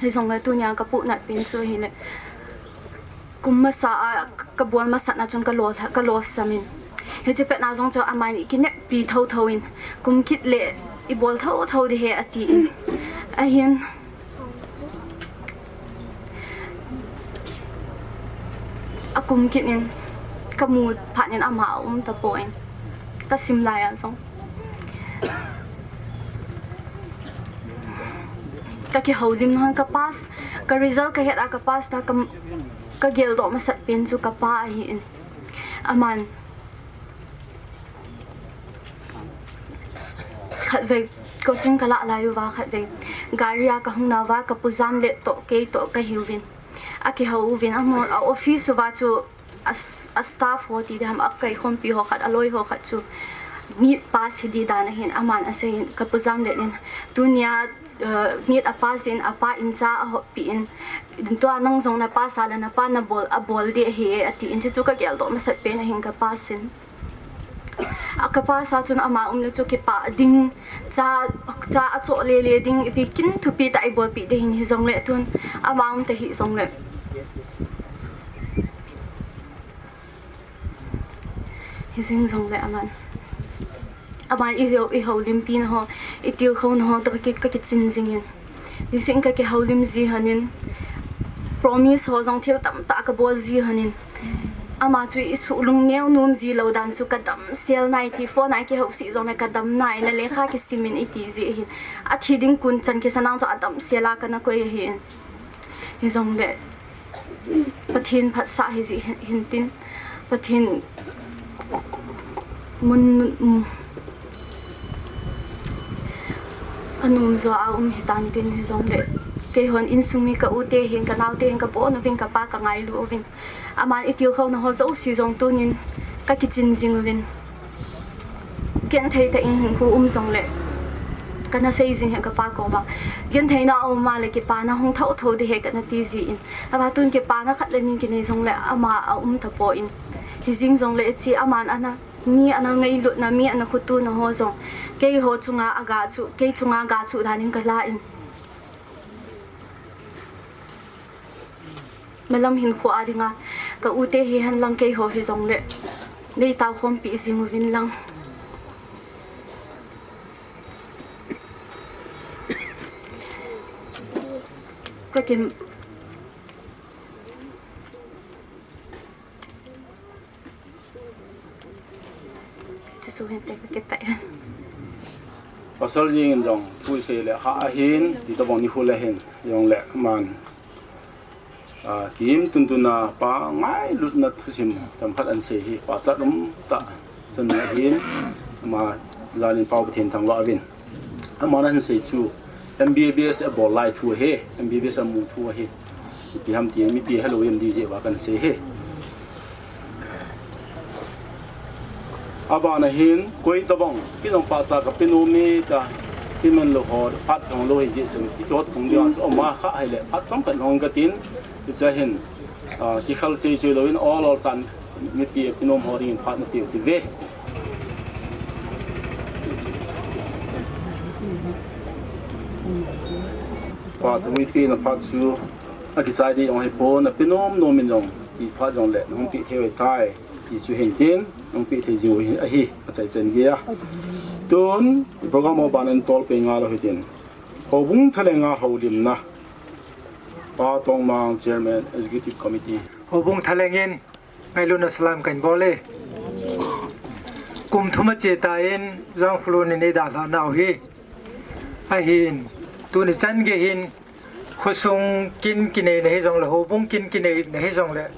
Hijongle tunia kapuhnat pen chu ahile, kum masa a kabol masatna chun kalo, kalosamin. Hiche petna jong chu aman ikineppi thotho in, kum kit le ibol thotho ding ahi atin. Ahin, akum kit in, kamu phat in ama aum tapon, kasim laiya jong, kakihoulimna hon, ka pass, ka result kahet a ka pass na, ka, Ka geldoh masat pen chu ka pa ahi in. Aman khatvei coaching ka lah lai uva khatvei gari a ka hung nauva ka pu Jamlet toh kei toh ka hiuvin. A kihou uvin a office uva chu a, a staff ho ti diham a kaikhompi ho khat a loi ho khat chu NEET pass hi di dan ahin aman asei in ka pu Jamlet in tunia NEET a pass in a pa in cha a hoppi in tua nang jong na pass a le na pa na bol a bol di ahi e ati in chu chu ka geldoh masat pen ahin ka pass in. A ka pass a chun ama um le chu kipa ding cha cha a cho le le ding ipi kin thupi ta i bol pi de hin hi jong le tun ama um ta hi jong le. Hi jing jong le aman. Aman i ho i ho limpi na ho i til kho na ho to ka ki ka ki chin jing in. Nising ka kihoulim ji hanin promise ho jong thil tamtah ka bol ji hanin ama chu i suh lung neo nom ji lo dan chu ka dam sel nai ti phone a kihou si jong le ka dam nai na lekha kisim in i ti ji hin a thi ding kun chan kisa nang chu a dam sel a ka na koi hin hi jong le Pathen phatsah hi ji hin tin Pathen mun a nom jo a um hi tan tin hi jong le keihon insung mi ka u te hin ka nau te hin ka pon uvin ka pa ka ngailu uvin aman i til kho na ho jo si jong tunin ka kichin jing uvin. Ken thei ta in hin khu um jong le ka na sei jing he ka pa ko ba ken thei na um ma le ki pa na hung thau thau de he ka na ti ji in a ba tun ki pa na khat le nin ki nei jong le ama a um ta po in hi jing jong le chi aman ana mi ana ngailut na mi ana khutu na ho jong kei ho chunga a ga chu kei chunga ga chu dan in ka la in malam hin khu a dinga ka u te hi han lang kei ho hi jong le nei tau khom pi jing uvin lang ka kim Pasal jing in jong pui sei le kha ahin ti to bong ni khu le hin jong le man. A, kim tuntuna pa ngailutna thusim tam khat an sei hi pa sat um ta san na hin ama lalin pau Pathen thangvah uvin. Ama na hin sei chu M B B S a bol lai thu he, M B B S a mu thu he. Ipi ham ti mipi hello M D J wa kan sei he. Abana hin koi tabang kinong pa sa ka pinu mi ta himen lo ho phat thong lo hi ji chun ki thot kong dia so ma kha hai le phat chom kan hong ka tin i cha hin ki khal chei chei lo in all all chan mipi pinu ho ring phat na ti ti ve. Pa chu mipi na phat chu a ki chai di ong hai po na pinu no min jong ti phat jong le nong pi thei tai ti chu hin tin. Nong pi thei jing u hi ahi, a chai chen gei a. Tun, i program ho ban en tol pe nga lo hi tin. Houbung thaleng a houlimna. Pa Tongmang Chairman Executive Committee. Houbung thaleng in, ngailutna salam kan bol e. Kum thum a che ta in, Jangkhulun in ei dalha nau hi. Ahin, tuni chan gei hin, Khosung kin kinei na hi jong le, houbung kin kinei na hi jong le,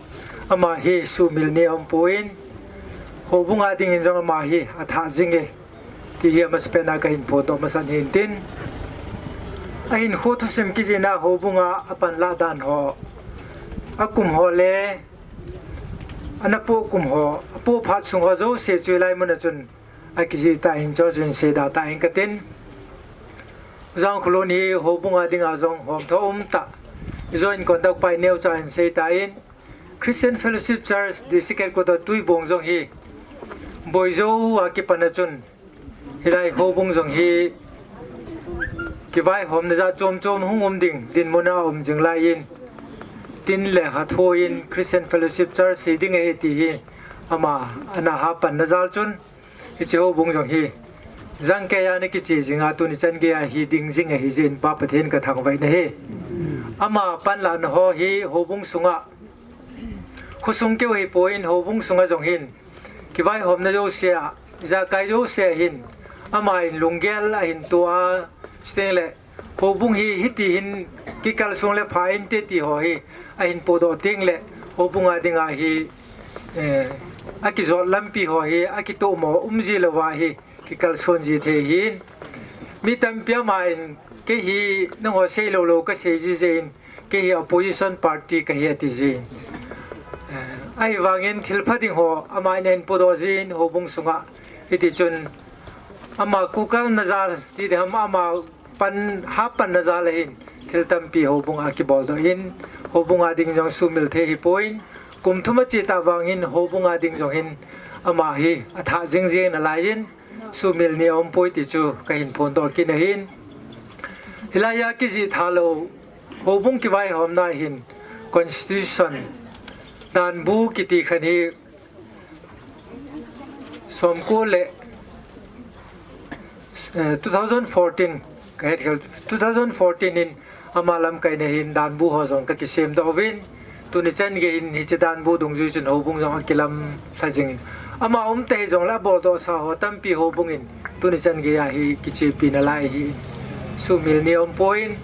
ama hi sumil ni um poi in, houbung a ding in jong ama hi a tha jing e, ti hi ama sepen a ka hin phot doh masan hin tin. A hin khu thusim kijih na houbung a a pan la dan ho, a kum ho le, a na po kum ho, a po phat sung ho jouse chu lai mun a chun, A kijih ta hin chu chun sei da ta hin ka tin. Jangkhulun hi houbung a ding a jong hom tho um ta. Joint conduct pai neo cha hin sei ta in. Christian Fellowship Church District Headquarter Tuibong jong hi. Boijo a kipan a chun. Hilai houbung jong hi. Kivaihomna ja chom chom hung um ding. Dinmun a um jing lai in. Tin le ha tho in Christian Fellowship Church hi ding ahi ti hi. Ama ana ha pan na jal chun. Hiche houbung jong hi, jang kei a na kiche jing a tuni chan gei a hi ding jing ahi jeh in Pa Pathen ka thangvah na hi. Ama panlahna ho hi houbung sunga, khosung keu hi poi in houbung sunga jong hin, kivaihomna jouse a, ijakai jouse a hin, ama in lunggel a hin to a, chuteng le, Houbung hi hiti hin kikal sung le pha inte ti ho hi a hin podoh teng le houbung a dinga hi, eh, akijot lampi ho hi, akitomo umji louva hi, kikalson ji thei hin. Mi tampi ama in, kei hi nangho sei lou lou kasei ji jeh in, kei hi opposition party kahi ati jin. Eh, ahivangin thil pha ding ho, ama in ahin podoh jin, houbung sunga. Hiti chun, ama kukalna jal, ti ding ham, ama pan, ha panna jal ahin, thil tampi houbung a kibol doh in, houbung a ding jong sumil thei hipon, kum thum ache ta vangin, houbung a ding jong hin, ama hi, athah jing jing nalai in, sumil ni aum poi ti chu kahin phondoh kit ahin. Hilai a kijih tha lou, houbung kivaihomna hin constitution, danbu kiti khat hi somko le, eh, two thousand fourteen, kahet khel, two thousand fourteen in ama lamkaina hin danbu ho jong kakisem doh uvin, tuni chan gei in hiche danbu dungjui chun houbung jong akilam lha jingin. Ama umta hijongle aboldoh sa ho tampi houbung in tuni chan gei a hi kichepi nalai hi. Sumil ni aum poi.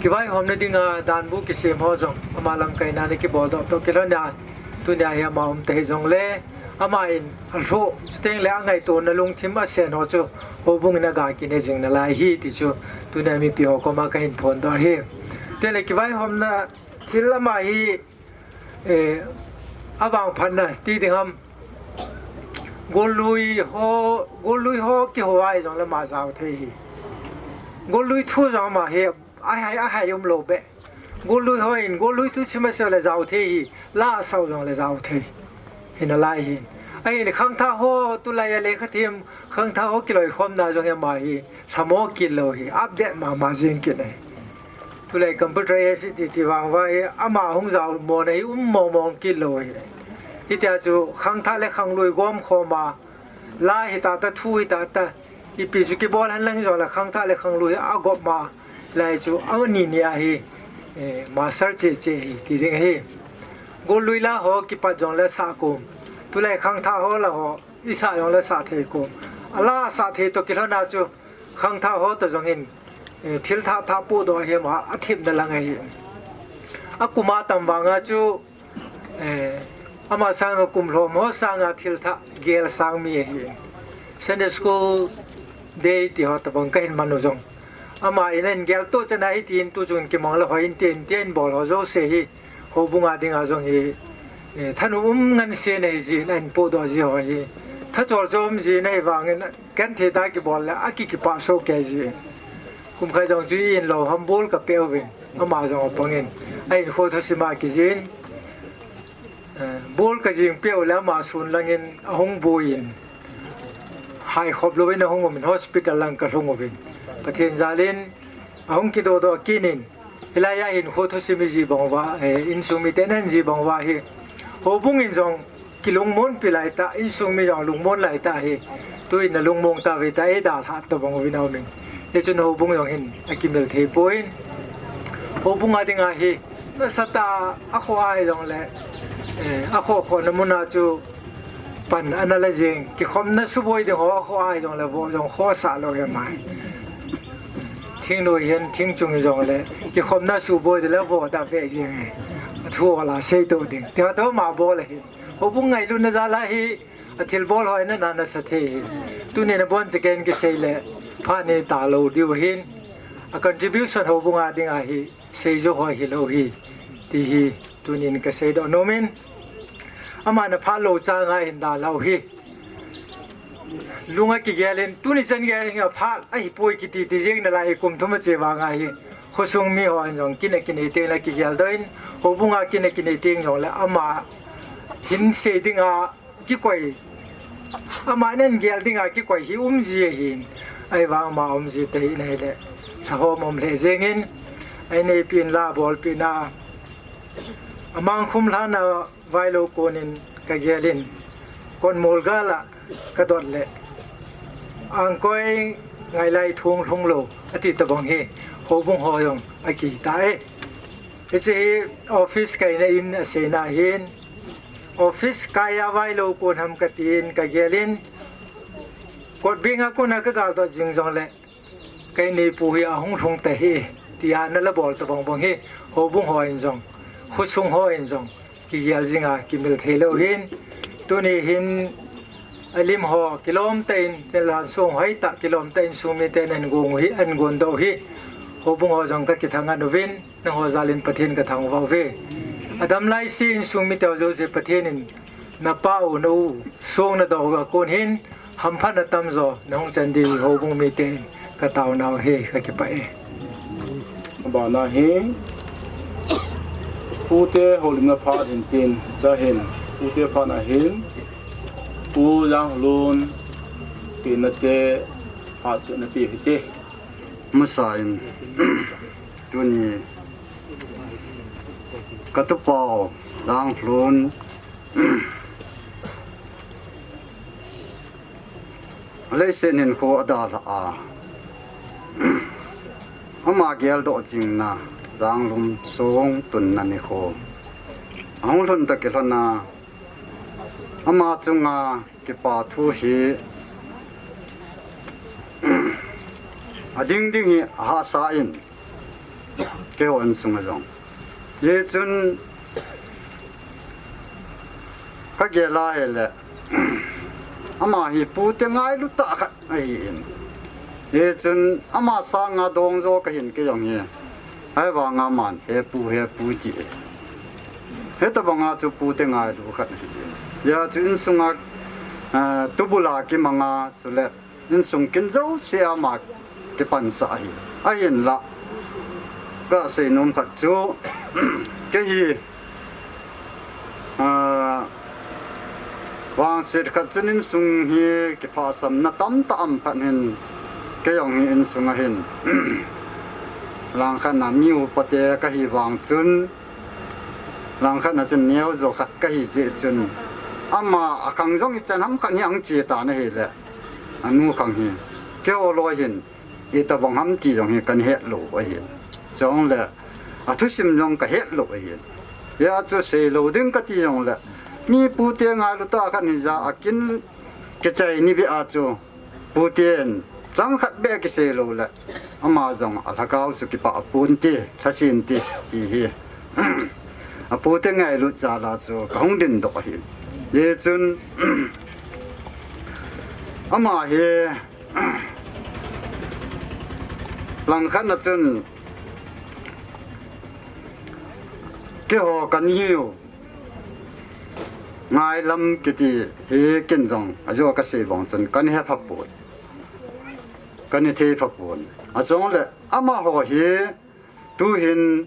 Kivaihomna dinga danbu kisem ho jong ama lamkaina a kiboldoh toh kilhon a, tuni a hi ama umta hijongle, ama in alhoh, chuteng le angaitona lungthim asen ho chu houbung in aga kine jing nalai hi ti chu tuni a mipi ho koma kahin phondoh ahi. Chuteng le kivaihomna thil ama hi, eh, avangphatna ti ding ham. Gollui ho, gollui ho kiho a hijongle ama jao thei hi. Gollui thu jong ama hi, ahai, ahai umlou beh. Gollui ho in, gollui thu chima sele jao thei hi, la asao jongle jao thei. Hi nalai hin. Ahin khangthah ho, tulai a lekhathiem, khangthah ho kiloikhomna jong hi ama hi, lhamo kit lou hi, update mama jing kit ahi. Tulai computer age ti ti vang uva hi, ama hung jao mona hi, um mong mong kit lou hi. Hitia chu khangthah le khanglui gomkhom a, la hita ta, thu hita ta, ipi chu kibol hen lang hijongle khangthah le khanglui agop ma, lai chu ani ni a hi, eh, master che che hi, ti ding ahi. Gollui la ho kipat jongle sah kom. Tulai khangthah ho la ho, isah jongle sah thei kom. Ala sah thei toh kilhon a chu, khangthah ho toh jong hin, eh, thil thah thah podoh ahi ama, athemna lang ahi. Akum a tam vang a chu, eh, ama sanga kum lhom ho sanga thil thah gel sang mi ahi. Sunday school day ti ho tabang kahin man u jong, ama in ahin gel toh chan a hitin tu chun kimang le hoi in tin tin bol ho jouse hi, houbung a dinga jong hi, eh, thanom um ngansen ahi jin, ahin podoh ji ho hi. Thachol chom jin ahivangin, genthei tah a kibol le, aki kipah soh kei jin. Kumkhai jong chu in lou ham bol kapeh uvin, ama jong apangin. Ahinkho thusim a kijin, eh, bol kajing peh u le ama sun langin ahung buiyin. Haikhop louvin ahung umin, hospital lang kalhung uvin. Pathen jalin, ahung kidodoh kit in. Hilai a hinkho thusim iji bang uva, eh, insung miten ahin ji bang uva hi. Houbung in jong kilungmonpi lai tah, insung mi jong lungmon lai tah hi. Tuin alungmong tave tah, eidalhah tobang uvin aumin. Hichun houbung jong hin akimil thei poi. Houbung a dinga hi, nasatah a akhoh a hijongle, eh, akhoh khohna mun a chu pan ana la jing, kikhopna suboi ding ho akhoh a hijongle vo jong khohsah lou hi mai. Thingnoi hin, thingchung hijongle, kikhopna suboi ding le vo da ve jing e. Athu ala sei toh ding. Tia toh ama bol ahi. Houbung ngailutna jal a hi, athilbol ho ina nasa thei hi. Tunin abonchaken kisei le, phat ni talou diu hin. A contribution houbung a dinga hi, seijou ho hilou hi. Ti hi, tunin kasei doh nomin. Aman aphat lou chang a hin dalhau hi. Lung akigel in, tuni chan gei a phat ahipoi kiti ti jing nalai hi, kum thum ache vang a hi. Khosung mi hon jong kin akinei teng le kigel doh in, houbung a kin akinei teng jongle ama hin sei dinga kikoi, ama in ahin gel dinga kikoi hi umji ahin, ahivang ama umji tahih in ahile, lhahom um lheh jengin, aineipi in la abolpi na, amang khum lhana vailou konin kagel in, kotmol gal a kadot le, angkoi ngailai thung lhung lou, ati tobang hi, houbung ho jong akihita e. Hiche hi office kaina in aseina ahin, office kai a vailou kon ham katin kagel in, kot beng a kona kagaldot jing jongle, kaineipu hi ahung lhung tahih, tia ana la bol tobang bang hi, houbung hon jong Khosung ho in jong kigel jinga kimil thei lou hin, tuni hin alim ho kilom tah in, chenlan song hoi tah kilom tah in insung miten an gong u hi, an gondoh u hi, houbung ho jong ka kithang an uvin, nangho jal in Pathen ka thangvah uve. Adam lai se insung mite ho jouse Pathen in na pa u, na u, song na doh u a kon hin, hamphatna tamjo na hung chan ding houbung mite in ka taona u hi, ka kipah e. Abana hi, pute houlimna phat hin tin, cha hin, pute phat na hin, Pu Janglun, pina te, phat chu na pe u hite. Masa in, tuni, ka tupau, Janglun, Leiset hinkho adalhah a, ama geldoh jingna, Janglun song tunna nikho ahung lhun toh kilhon a, ama chunga kipa thu hi ading ding hi ahahsa in, keiho insunga jong. Hichun ka gel a hile, ama hi pute ngailu tah khat ahin. Hichun ama sanga dongjo kahin kei jong hi. Ahivanga aman, "He pu, he pu," ti. Hitobanga chu pute ngailu khat ahin. Hijeh chun insunga, ah, tubula kimanga chule insung kin jouse ama kipansah ahi. Ahinla, kasei nom khat chu, kei hi, ah, vangset khat chun insung hi kiphahsamna tamtah aum phat hin, kei jong hi insunga hin, langkhat na mi upa te kahi vang chun, langkhat na chun neojo khat kahi jeh chun, ama akhang jong ichan ham khat hi ahung che tan ahile, anu khang hi, keiho loi hin, itobang ham ti jong hi kana het lou ahin. Chule, athusim jong ka het lou ahin. Hijeh chun sei lou ding kati jongle, mi pute ngailu tah khat hijeh a kin kichai ni beh a chu, puten chang khat beh kisei lou le, ama jong alhagao chu kipah ponte, lhasen te, ti hi. Apute ngailut jal a chu kahung dindoh ahin. Hichun, ama hi, langkhat na chun, keiho kana hiu ngailam kiti hi kin jong, ajo kasei bang chun kana hepha pon, kana thei pha pon. Achule, amaho hi, tuhin,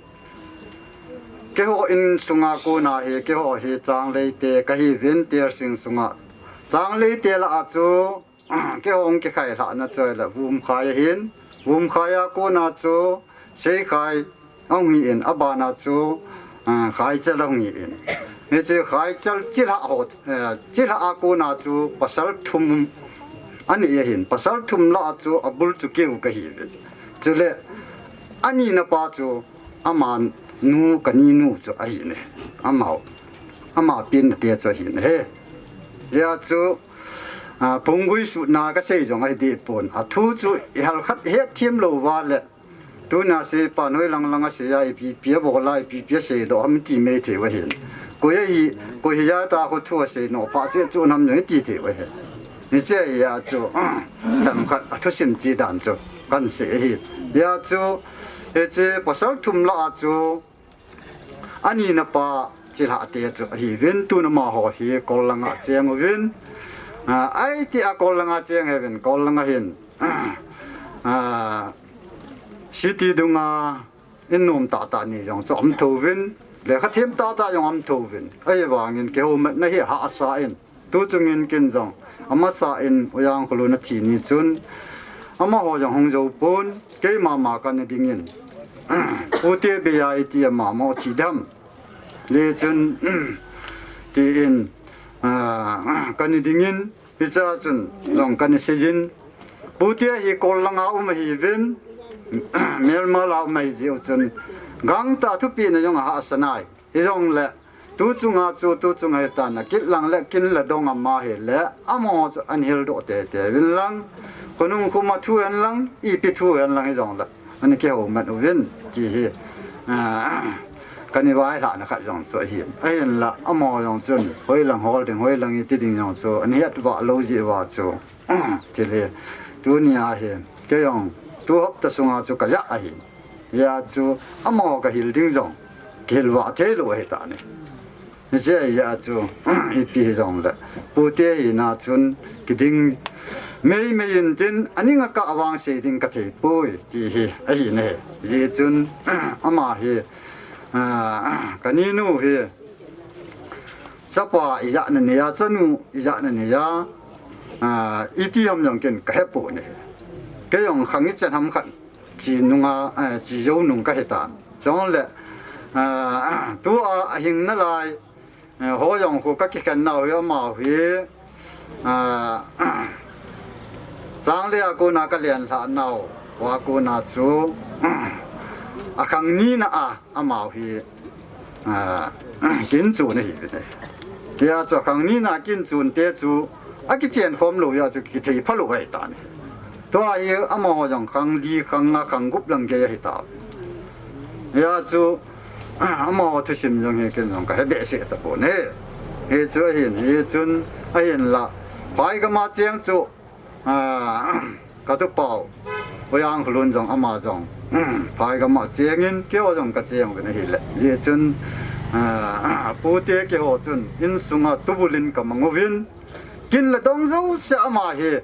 keiho insunga kona hi, keiho hi Changlei te kahiuvin, Tersing sunga. Changlei te lah a chu, keiho hung kikhailhahna chu ahile Vumkhai ahin, Vumkhai a kona chu Seikhai ahung hi in, abana chu, ah, Khaichal ahung hi in. Hiche Khaichal chilhah ho, eh, chilhah a kona chu pasal thum anei ahin, pasal thum lah a chu abul chu keiho kahiuvin. Chule, anina pa chu, amanu, kaninu chu ahin e. Ama, ama penna te chu ahin e. Hijeh chun, ah, phunggui sutna kasei jong ahi deh pon. Athu chu ihal khat ihet them lou uva le, tuna seipan hoilang lang a sei a, ipi ipi abol a, ipi ipi aseidoh ham iti mai thei u ahin. Koi ahi, koi hijeh a ta kho thu asei nom pha seh chu nam jong iti thei u ahi. Hiche hijeh chun, themkhat athusim che dan chu kana sei ahi. Hijeh chun, hiche pasal thum lah a chu, anina pa chilhah te chu ahiuvin, tun amaho hi Kol langa cheng uvin. Ah, aiti a Kol langa cheng ahiuvin, Kol langa hin, ah, city dunga in nom tahtah ni jong chu aum thouvin, lekha them tahtah jong aum thouvin. Ahivangin kihoumatna hi ahahsa in, tuchungin kin jong, amasa in U Jangkholun athi ni chun, amaho jong hung jou pon, keima ma kana dingin, pute bei a iti ama mo thi dem. Hichun, tin, ah, kana dingin, hiche a chun jong kana seijin, pute hi Kol langa um ahiuvin, melma la um ahi jeh u chun, gangtah thupina jong ahahsa nai. Hijongle, tuchunga chu, tuchunga hitan a, kit lang le kin le dong ama hile, amaho chu ana hildoh teitei uvin lang, khonung khoma thu hen lang, ipi thu hen lang hijongle, ana kihoumat uvin, ti hi, ah, Kani vailhahna khat jong chu ahin. Ahinla, amaho jong chun, hoilang hol ding, hoilang iti ding jong chu, ana het vah lou jeh uva chu. Thil hi, tuni a hi, kei jong, tu hapta sunga chu kajah ahi. Hijeh a chu, amaho kahil ding jong, kihil vah thei lou ahitan ahi. Hiche ahijeh a chu, ipi hijongle, pute hina chun, kiding meimei intin, aning akah vang sei ding kathei poi, ti hi, ahin ahi. Hijeh chun, ama hi, ah, kaninu hi, chapa ijat nanei a, chanu ijat nanei a, ah, iti ham jong ken kahepon ahi. Kei jong khang ichan ham khat, chi nunga, eh, chi jou nung kahitan. Chule, ah, tua ahing nalai, eh, ho jong khu kakikhen nau hi, amaho hi, ah, Changlei a kona kalen lhah nau, hua kona chu, akhang nina a, amaho hi, ah, kinchun ahiuvin ahi. Hijeh a chu akhang nina kinchun te chu, akichen khom lou hijeh a chu kithei phalou ahitan ahi. Tua hi amaho jong khang li, khang nga, khang gup lang gei ahita. Hijeh a chu, amaho thusim jong hi ken jong kahe behseh tapon ahi. Hichu ahin, hichun ahinla, phai gam a cheng chu, ah, katupau, Pu Jangkholun jong ama jong, phai gam a chengin, keiho jong kacheng uvin ahile. Hichun, ah, pute keiho chun, insunga tubulin kamang uvin, kin le dong jouse ama hi,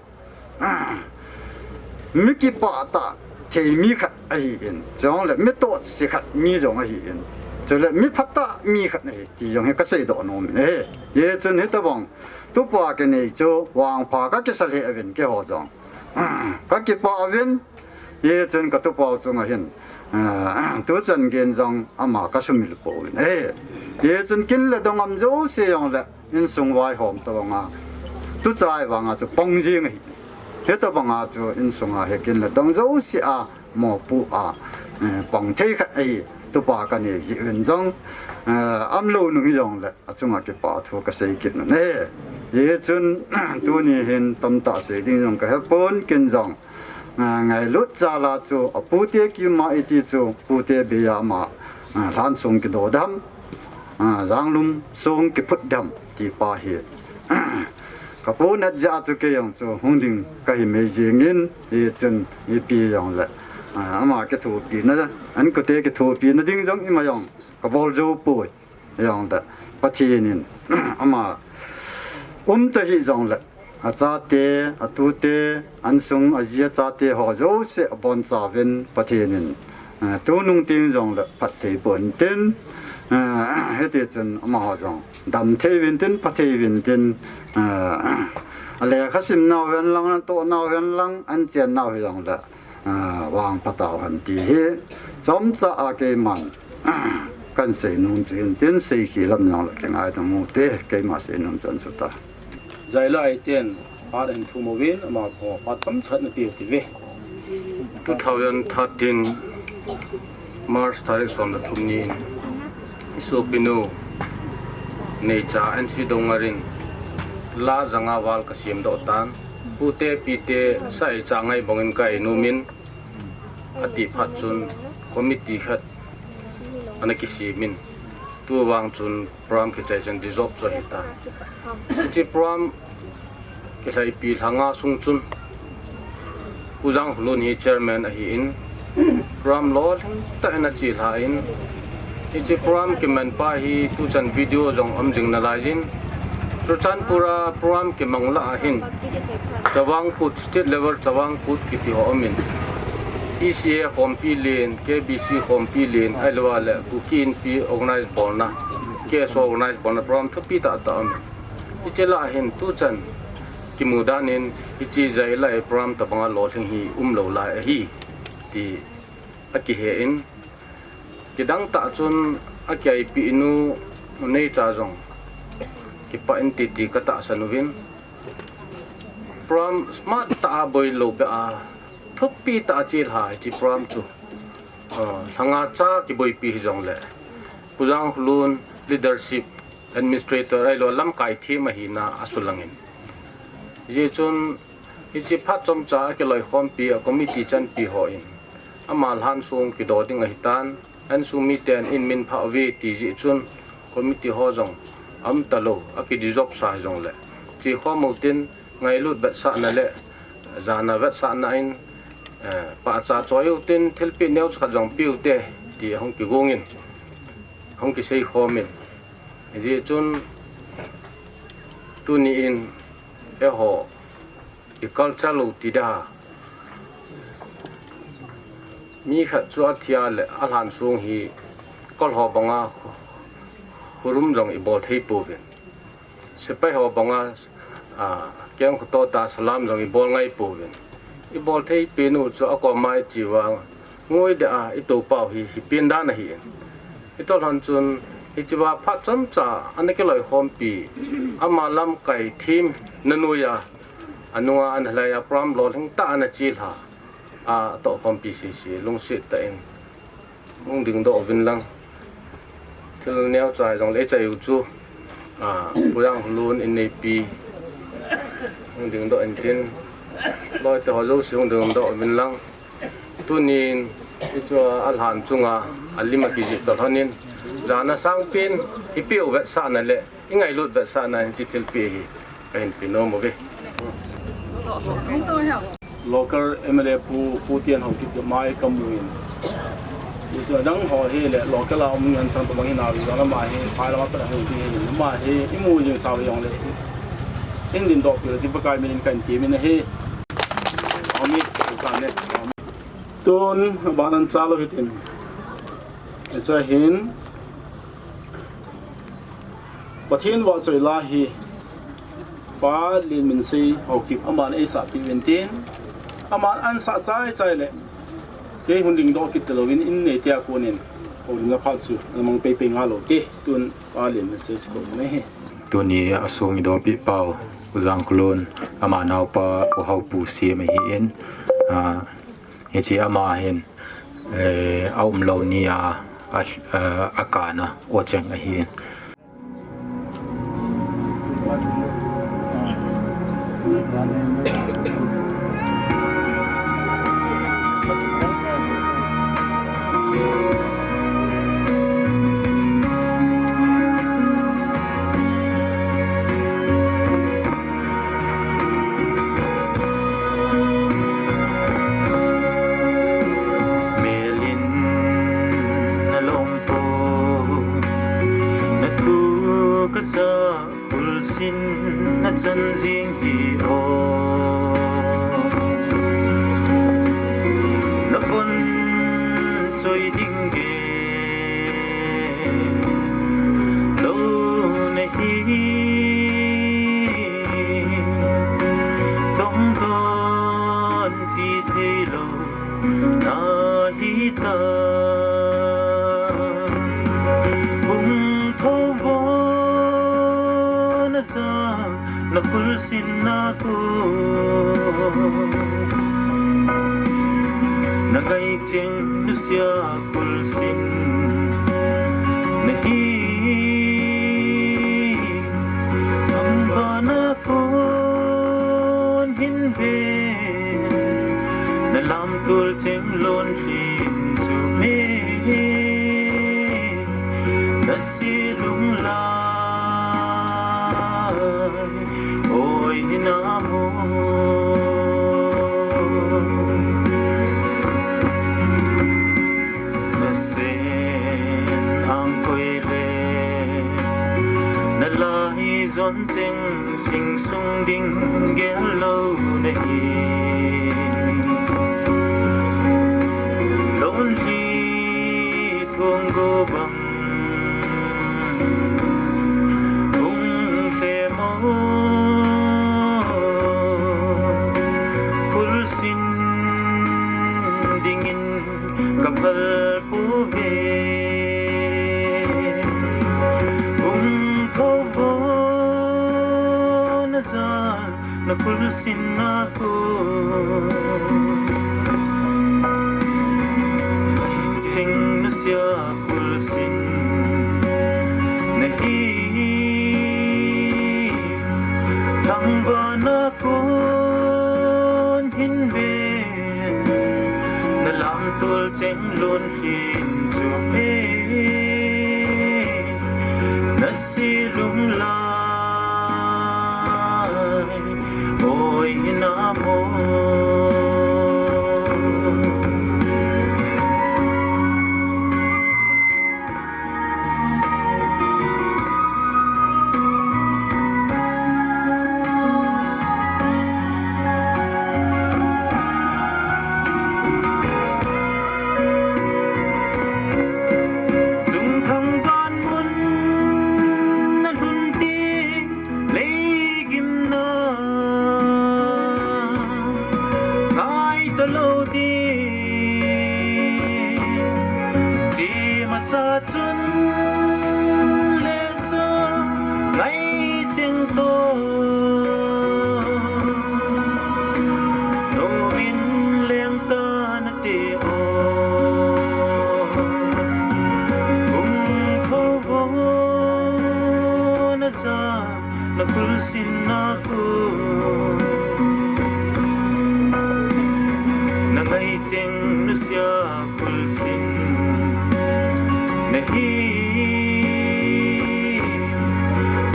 mi kipah tah thei mi khat ahin, chule mi tohse khat mi jong ahin, chule mi phatah mi khat ahi, ti jong hi kaseidoh nom in ahi. Hichun hitobang, tupa kinei chu vangpha kakisa lheh uvin keiho jong. Kakipah uvin, hichun katupau chunga hin, ah, tuchan geiyin jong ama kasumil pouvin ahi. Hichun kin le dong um jouse jongle, insung vaihom tobanga, tuchai vanga chu pang jing ahi. Hitobanga chu insunga hi kin le dong jouse a, mopoh a, eh, pang thei khat ahi, tupa kanei jeh uvin jong, eh, umlou nung hijongle, achunga kipathu kasei kit un ahi. Hichun, tuni hin tamtah sei ding jong kahepon, ken jong, ah, ngailut jal a chu, apute kima iti chu, pute bei a ama, ah, lhansong kido dem, ah, janglum song kiphut dem, ti pa hi. Kaponat jeh a chu kei jong chu hung ding kahi mei jengin, hichun ipi jongle, ah, ama kithopina, ankhote kithopina ding jong ima jong kabol jou poi. Jongle, Pathen in, ama umta hijongle, achate, atute, ansung, aji achate ho jouse abonchauvin Pathen in, eh, tunung teng jongle phatthei boh intin, eh, hitichun amaho jong damthei uvin tin, phathei uvin tin, eh, alekha simnau hen lang, atohnau hen lang, anchennau hijongle, ah, vangpha tauhen ti hi, chomcha a keiman, ah, kahin seinom chu hin tin, seikhel lam jongle kingaidam ute, keima seinom chu ahin suta. Jailai ten phat ahin thum uvin, amaho phat chomcha khat napeh ute ve. Two thousand thirteen March tarik som le thum ni in, isopinu Neicha N C Dongar in la janga val kasemdoh tan, pute pite sa icha ngai bangin kainomin, atiphat chun committee khat ana kisemin, tuvang chun program kichai chan dissolve chu ahitan. Hiche program kilhaipi lha nga sung chun, Pu Jangkholun hi chairman ahin, program lolhing tah in achelhan, hiche program kimanpa hi tuchan video jong um jing nalaiyin, Churachandpur a program kimang lah a hin, Chavang Kut, state level Chavang Kut kiti ho umin, E C A khompi len, K B C khompi len, ahilouleh Kuki Inpi organize bolna, K S O organize bolna program thupi tahtah umin. Hiche lah a hin tuchan kimu dan in, hiche Jailai program tobanga lolhing hi umlou lai ahi, ti akihen, kidang tah chun akiaipi inu Neicha jong kipah in titi katahsan uvin, program smart tah a boilou beh a, thupi tah a chelha hiche program chu, ah, lha nga cha kiboipi hijongle, Pu Jangkholun leadership, administrator ahilou lamkai them ahina asulangin, hijeh chun hiche phat chomcha a kiloikhompi a committee chanpi hon, ama lhansong kido ding ahitan, Insung miten in min phah uve ti jeh chun committee ho jong aum talou, aki dissolve sa hijongle, che khom utin, ngailut vetsahna le jana vetsahna in, eh, pahcha choi utin, thilpeh neocha khat jong pe ute, ti ahung kigong in, hung kisei khom in. Hijeh chun tuni in eiho i culture lou ti dia, mi khat chu athi a le alhan sung hi kol ho banga khurum jong i bol thei pouvin, sepai ho banga, a, keng khuto ta salam jong i bol ngai pouvin. I bol thei pen u chu akoma i che uva, ngoi dia i toupau hi, hi pen dan ahi in. Hitobang chun, hiche uva phat chomcha ana kiloikhompi, ama lamkai themna noiya, anunga ana hilaiya program lolhing tah ana chelha, atohkhompi sese, lungset tah in hung dingdoh uvin lang. Thil neocha hijongle i chai u chu, a, Pu Jangkholun in neipi, hung dingdoh intin, loite ho jouse hung dingdoh uvin lang. Tunin, hichea alhan chunga alim akijih toh lhonin, jana sangpen i peh u vetsahna le i ngailut vetsahna in hiche thilpeh hi kahin pe nom uve. Local M L A Pu, Pu Tian Haokip chu mai kamu in, hichu adang ho hi le local a um ngen chang tobang hinauve, jong ama hi phai lama pat ahung ding ahin, ama hi i mu jing sau jongle hin dingdoh peh u ti Pakai min in kahin temin ahi. Amin. Tun aban an chalou hitin, hiche hin Pathen vahchoi la hi Pa Lenminsei Haokip aman eisahpeh uvin tin, aman ansah chaichai le kei hung dingdoh kit talouvin in neite a konin houlimna phat chu ana mang peipei ngal u te. Tun Pa Lenminsei chu kou nahi. Tuni a song i dohpeh pau U Jangkholun, ama naopa U Haopu Siam ahin, a, hiche ama hin, eh, aumlou nia, a, a, akana o cheng ahin. Melin nalom pon, nathu kaja kulsin nachan jing hi o. Navon choi ding gel lou nahi, tongdon ti theilou nahi ta. Hung thouvo naja, nakulsin naku, nangai cheng nusia kulsin nahi. Thangvahna kon hin ven, nalamtol cheng lonlhin chu me, nase lung lai oi hinamo. Nasen angkoi le nalai jon cheng, sing sung ding gel lou nahi. Lonlhi thong go bang hung lhemo, kulsin dingin kaphal pouve. Hung thouvo najal nakulsin naku, cheng nusia kulsin nahi. Thangvahna kon hin ven, nalamtol cheng lonlhin chu me, na si lung lai, oi na mo. Chungthang dan mun na lhun ti lei gimna ngai ta lo ti. Chi masa chun le chu ngai cheng to. Nomin leng ta na ti o. Ung tho ho na za na kul sin na ku. Na ngai cheng nu sia kul sin na hi.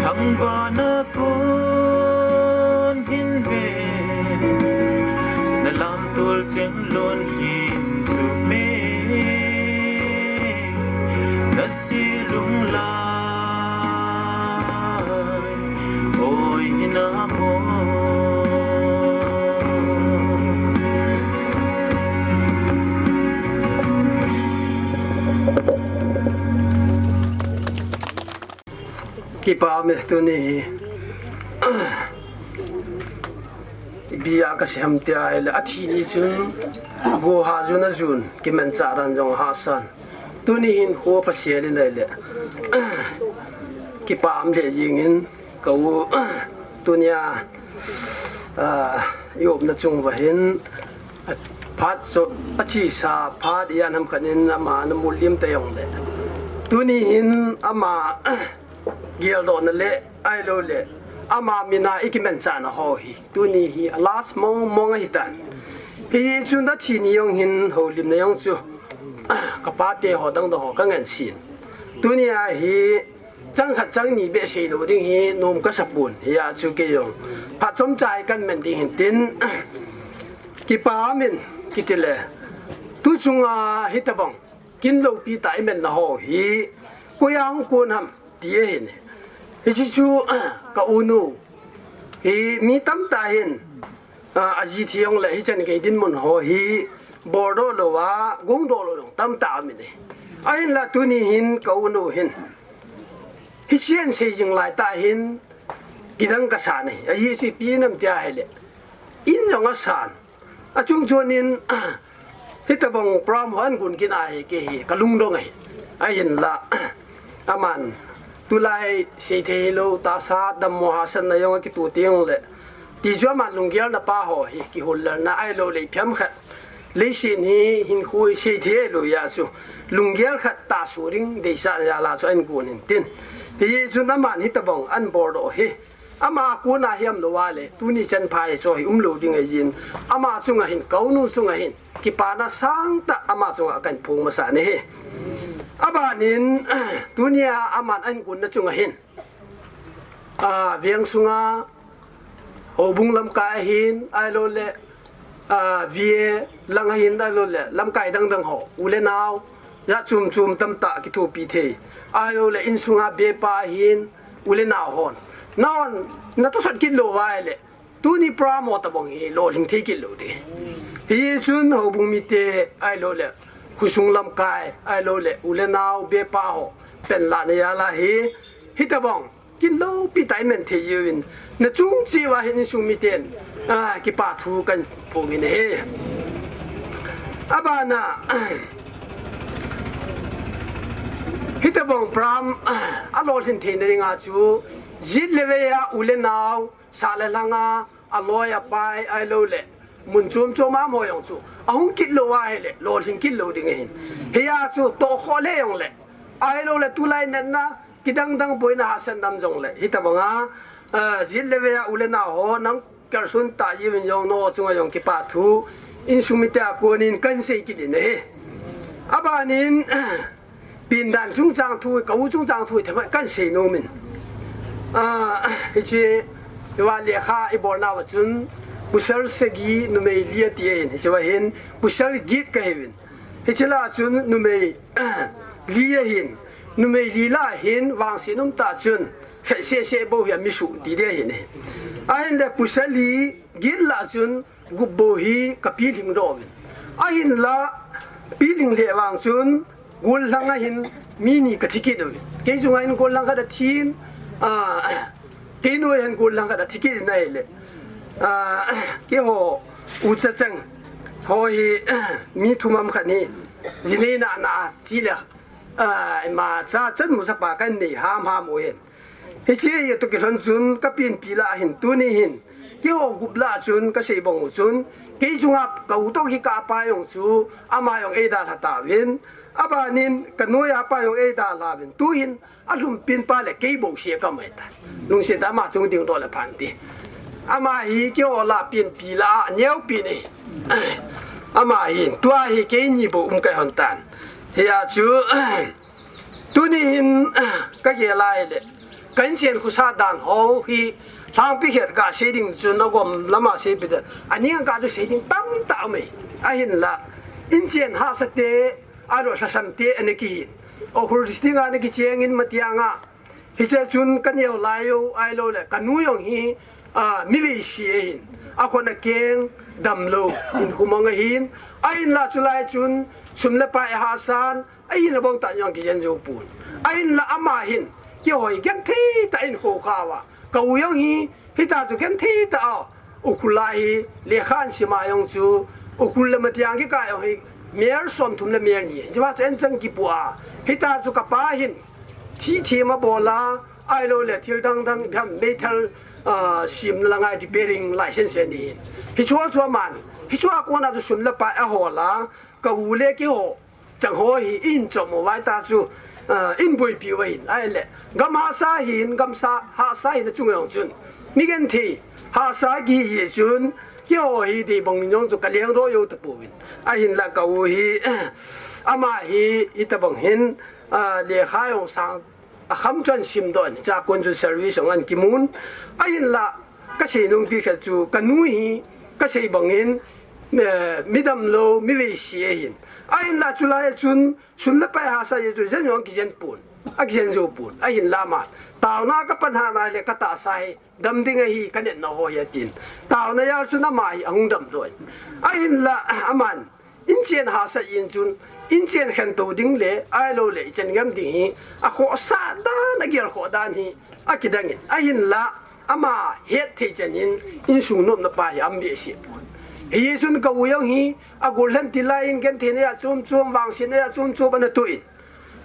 Thang ba na kun hin ve. Na lam tul cheng lon hin chu me. Na si lung lai. Oi na mo. Kipa me tuni hi. Bia ka siam tia le athi ni chun. Go ha jun a jun. Kimen cha dan jong ha san. Tuni hin kho pha sia le nai le. Kipam le jing in ka u tunia, ah, i umna chung va hin phat chu a chi sa phat i an ham khan in ama na mul lim ta jong le. Tuni hin ama gel do na le ai lo le ama mina i kimen cha na ho hi. Tuni hi a last mong mong ahi tan. Hi chun da thi ni jong hin ho lim na jong chu. Ka pa te ho dang da ho ka ngen sin. Tuni a hi chang khat chang ni be sei lo ding hi nom ka sa pun. Hi a chu ke jong. Phat chom chai kan men ding hin tin. Kipa min kiti le. Tu chunga hi ta bang. Kin lo pi ta i men na ho hi. Ko ya hung kun ham. Ti e hin. Hi chi chu ka u nu. Hi mi tam ta hin. A, a ji thi jong le hi chan kei din mun ho hi. Bol do lo a, gung do lo jong tam ta min e. A hin la tuni hin ka u nu hin. Hi sian sei jing lai ta hin. Kidang ka sa nei. A ji si pi nam tia he le. In jong a san. A chung chuan in, hi ta bang pram han gun kin a he ke hi, ka lungdong ahi. A hin la, aman, tulai sei thei lo, ta sa, dam mo ha san na jong a ki tu tiang le. Ti chu aman lunggel na pa ho hi, ki hul lal na ai lo lei phiam khat. Lei sin hi, hin khui sei thei lo ya chu. Lunggel khat ta su ring, dei sa ya la chu an gun hin tin. Hi chun aman hi ta bang an bol do hi. Ama kuna hiam lo a le, tuni chan pha hi cho hi um lo ding e jin. Ama chunga hin, ka u nu chunga hin, kipana sang ta ama chunga kan phung masa ne he. Abanin, tunia aman an kunna chunga hin. A, veng sunga, hobung lamkai hin, ai lo le, a, vie lang hin, ai lo le, lamkai dang dang ho, u le nau, ya chum chum tam ta ki thu pi thei. Ai lo le, in sunga be pa hin, u le nau hon. Nau, na tu sot kit lo vai le. Tuni pra mo ta bang hi lo ling thei kit lo de. Hi chun hobung mi te ai lo le. Khusung lamkai ai lo le. U le nau be pa ho. Pen la ne ya la hi. Hi ta bang. Kin lo pi tai men thei yu in. Na chung chi wa hin sung mi ten. A, kipa thu kan pu mi ne he. Abana. Hi ta bang pram. A lo ling thei ne ringa chu. Jit le ve ya u le nau. Sa le langa, a loi a pai, ai lo le. Mun chum chum a mo jong chu. A hung kit lo a he le, lo ling kit lo ding hin. Hi a chu, to kho le jong le. Ai lo le, tu lai nen na, ki dang dang boi na ha sen dam jong le. Hi ta banga, a, jit le ve a u le nau ho, nang kar sun ta yi win jong no, chunga jong kipa thu. In sung mi te a kunin kan sei kit in he. Abanin, pindan chungchang thu, ka u chungchang thu, thema kan sei nom in. Ah, hiche, hiva lekha i bol nauva chun, pasal sagi numei li ati ahin, hiche va hin, pasal get ka hiuvin. Hiche la chun numei li ahin, numei li la hin, vangset um ta chun, khat seh seh bou hi a mi suh ti dia hin. Ahin le pasal li, get la chun, gup bou hi ka pilhing doh uvin. Ahinla, pilhing lheh vang chun, gollhang a hin mi ni ka thi kit uvin. Kei chunga hin gollhang khat a thin, ah, kei noiya hin gollhang khat a thi kit in ahile. Ah, keiho, u Chachang, ho hi, mi thum ham khat hi, jinei na na chi le, ah, ima cha chan mu chapa kan nei ham ham u hin. Hiche hi toh kilhon chun ka pinpi la hin tuni hin. Keiho gup la chun ka sei bang u chun. Kei chunga ka u toh hi ka pa jong chu ama jong ei dalha tauvin. Abanin ka noiya pa jong ei dalha uvin. Tu hin alhum pin pa le kei bou sia ka mai ta. Lungset a ama chung ding doh le phan ti. Ama hi keiho la pinpi la neo pi ni. Ama hin tua hi kei ni bou um ka hon tan. Hia chu Tuni hin, ka gel a ahile, ka inchen khosah dan ho hi, lhangpi khat ka sei ding chun agom lama sei pi dan. Ani ka chu sei ding tamtah um e. Ahinla, inchen hahsa te, ahilou lhasam te, ana kihin. Ukhrul district a ana kicheng in Matiang a. Hiche chun ka neo lai u, ahilou le, ka nu jong hi, ah, mi veisi ahin. Akhon akeng, damlou, in khumang ahin. Ahinla chulai chun, sum le pai hahsan, Ahinla bou tah jong kijen jou pon. Ahinla ama hin, keiho hi genthei tah in kho kha uva. Ka u jong hi, hita chu genthei tah a. Ukhrul a hi, lekha ahin sim a jong chu, Ukhrul le Matiang kikah jong hi, mel somthum le mel ni. Hiche ma chu anchang kipu a. Hita chu ka pa hin, thithem abol a, ahilou le thil dang dang, ipi ham meithal, ah, simna langa repairing license ani. Hichea chu aman, hichea kona chu sum le pai ahol a, ka u le keiho, Chang ho hi in chom mo vai ta chu, ah, in boipi u ahin, ahile. Gam hahsa hin, gam sa, hahsa hin achung jong chun. Mi genthei, hahsa kihi chun, keiho hi dei bang jong chu ka leng ro jou tapouvin. Ahinla ka u hi, ama hi, hitabang hin, ah, lekha jong sang, akham chu ahin sim doh in, chakon chu service jong ahin kimun. Ahinla, ka sei nom pi khat chu, ka nu hi, ka sei bangin, eh, mi damlou, mi veisi ahin. Ahinla chulai a chun, sum le pai hahsa jeh chun, jen jong kijen pon, akijen jou pon. Ahinla ama, taona ka pan hana le ka tahsa hi, dam ding ahi, ka netna ho hi atin. Taona jal chun ama hi, ahung damdoh in. Ahinla, aman, Inchen hahsa in chun, inchen khantou ding le, ahilou le, ichan gam ding hi, akhohsah dan, agel khoh dan hi, akidang in. Ahinla, ama hetthei chan in, insung nopna pa hi, aum behseh pon. Hichun ka u jong hi, agollhang tilai in, gentheina a chom chom, vangsetna a chom chom, ana toh in.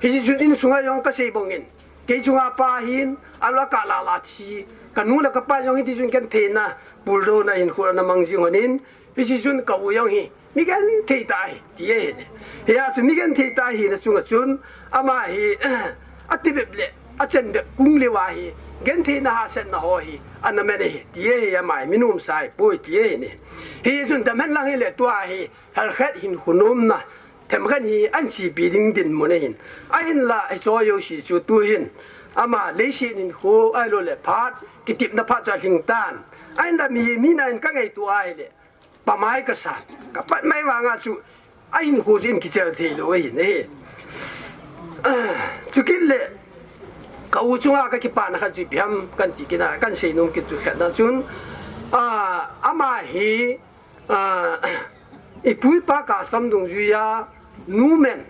Hichun insunga jong ka sei bangin. Kei chunga pa hin, alou a ka lala thi. Ka nu le ka pa jong hiti chun gentheina, puldouna hinkho ana mang jing hon in. Hichun ka u jong hi, mi genthei tah ahi, ti ahi ne. Hia chu mi genthei tah ahina chunga chun, ama hi, atibep le, achan bep kung leuva hi, gentheina hahsatna ho hi, ana man ahi, ti ahi ama hi, mi nomsa ahipoi, ti ahi ne. Hichun damhen lang hile tua hi, lhalkhat hinkho nomna, Themkhat hi ahin chepi ding dinmun ahin. Ahinla, hiche jouse chu tu hin. Ama leiset hinkho, ahilou le phat, kitepna phat chu alhing tan. Ahinla mi, mi nahin ka ngaito ahile. Pamai kasa. Ka pat mai vanga chu, ahinkho chu in kichel thei lou ahin ahi. Chukit le, ka u chunga ka kipana khat chu ipi ham kan ti kit na, kan sei nom kit chu khat na chun. Ah, ama hi, Ah, ipu ipa custom dungjuia, numen,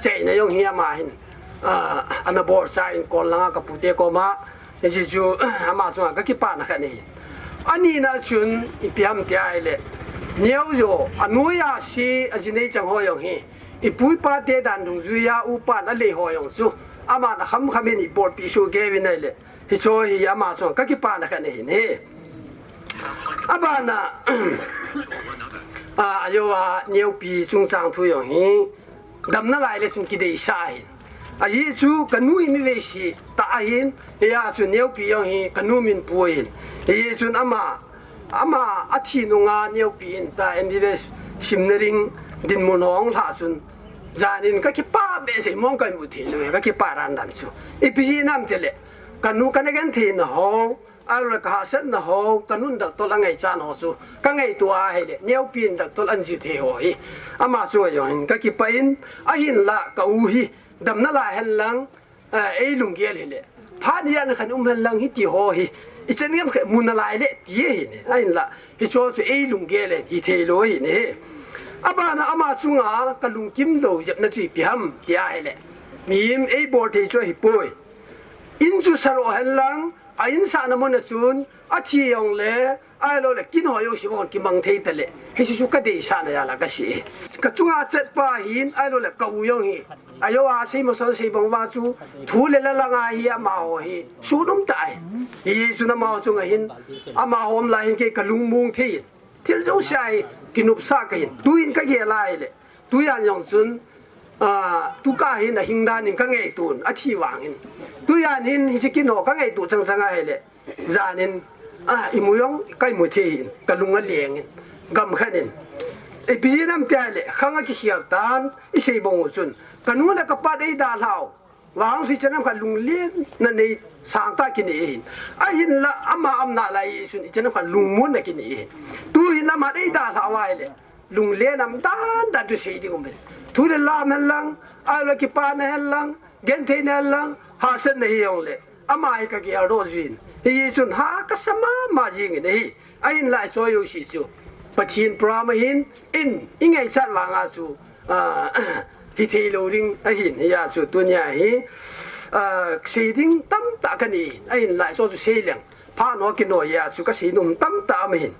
cheina jong hi ama hin. Ah, ana bolsa in kol langa ka pute koma, hiche chu, ama chunga ka kipana khat ahi. Anina chun, ipi ham ti ahile, neo jo, anoiya si, ajinei chang ho jong hi. Ipu ipa te dan dungjuia, upan alei ho jong chu. Aman akham kham in ibolpi soh kei uvin ahile. Hiche hi ama chunga ka kipana khat ahi ne. Abana, a, ajo a neopi chungchang thu jong hi, damna lai le chun kideisah ahin. Ajeh chu ka nu hi mi veisi tah ahin, hia chu neopi jong hi ka nu min pu ahin. Hijeh chun ama, ama athi nunga neopi in ta M B B S simna ding dinmun hung lha chun, Janin kakipah behseh, mong kamu thei lou, kakipah dan dan chu. Ipi jeh ham itile, kanu kana genthei na ho, ahilou le kahahsat na ho, kanun doctor angaichat ho chu kangaito ahile, neopi in doctor anji thei ho hi ama chu ngaiyin kakipah in, ahinla ka u hi damna lai henlang, eh, eilunggel hile, phat ni ana khan um henlang hiti ho hi ichan ngam khe mu nalai le ti ahi ne. Ahinla hicho chu eilunggel in hithei lou ahi ne. Abana ama chunga kalungkim lou jepna chu ipi ham ti ahile, mihem eibol thei chu ahipoi. In chu sah lou henlang, a in sahna mun a chun athi jongle, ahilou le kin ho jouse vang kimang thei tale, hiche chu kadeisahna jal a kasei. Kachunga chatpa hin, ahilou le ka u jong hi, ajo a sei masa sei bang uva chu, thu le la langa hi amaho hi sun um tai. Hichun amaho chunga hin, amaho um lai hin kei kalungmong thei in, thil jouse a hi kinopsah kahin, tuin kagel a ahile, tujan jong chun, ah, tukah hin ahing dan in kangaiton, athi vang hin. Tujan hin hiche kin ho kangaiton chang chang ahile, janin, ah, imu jong kaimu thei in, kalung aleng in, gam khat in. Ipi jeh ham ti ahile, khang akikhel tan, isei bang u chun, kanu le kapa eidalhau vang chu ichan ngam kha lunglenna nei sangtah kinei ahin. Ahinla ama um nalai chun ichan ngam kha lungmonna kinei ahin. Tuhin ama eidalhau ahile, lunglen um dan dan chu sei ding um in. Thu le la um henlang, ahilou le kipana henlang, gentheina henlang, hahsatna hijongle, ama hi kageldoh jin, hichun ha kasa mama jingin ahi. Ahinla hicho jouse chu Pathen program ahin, in, ingaichat vanga chu, ah, hithei lou ding ahin, hia chu tunia hi, ah, sei ding tamtah kanei in, ahinla hicho chu sei leng phat ho kinoi a chu kasei nom tamtah um ahin.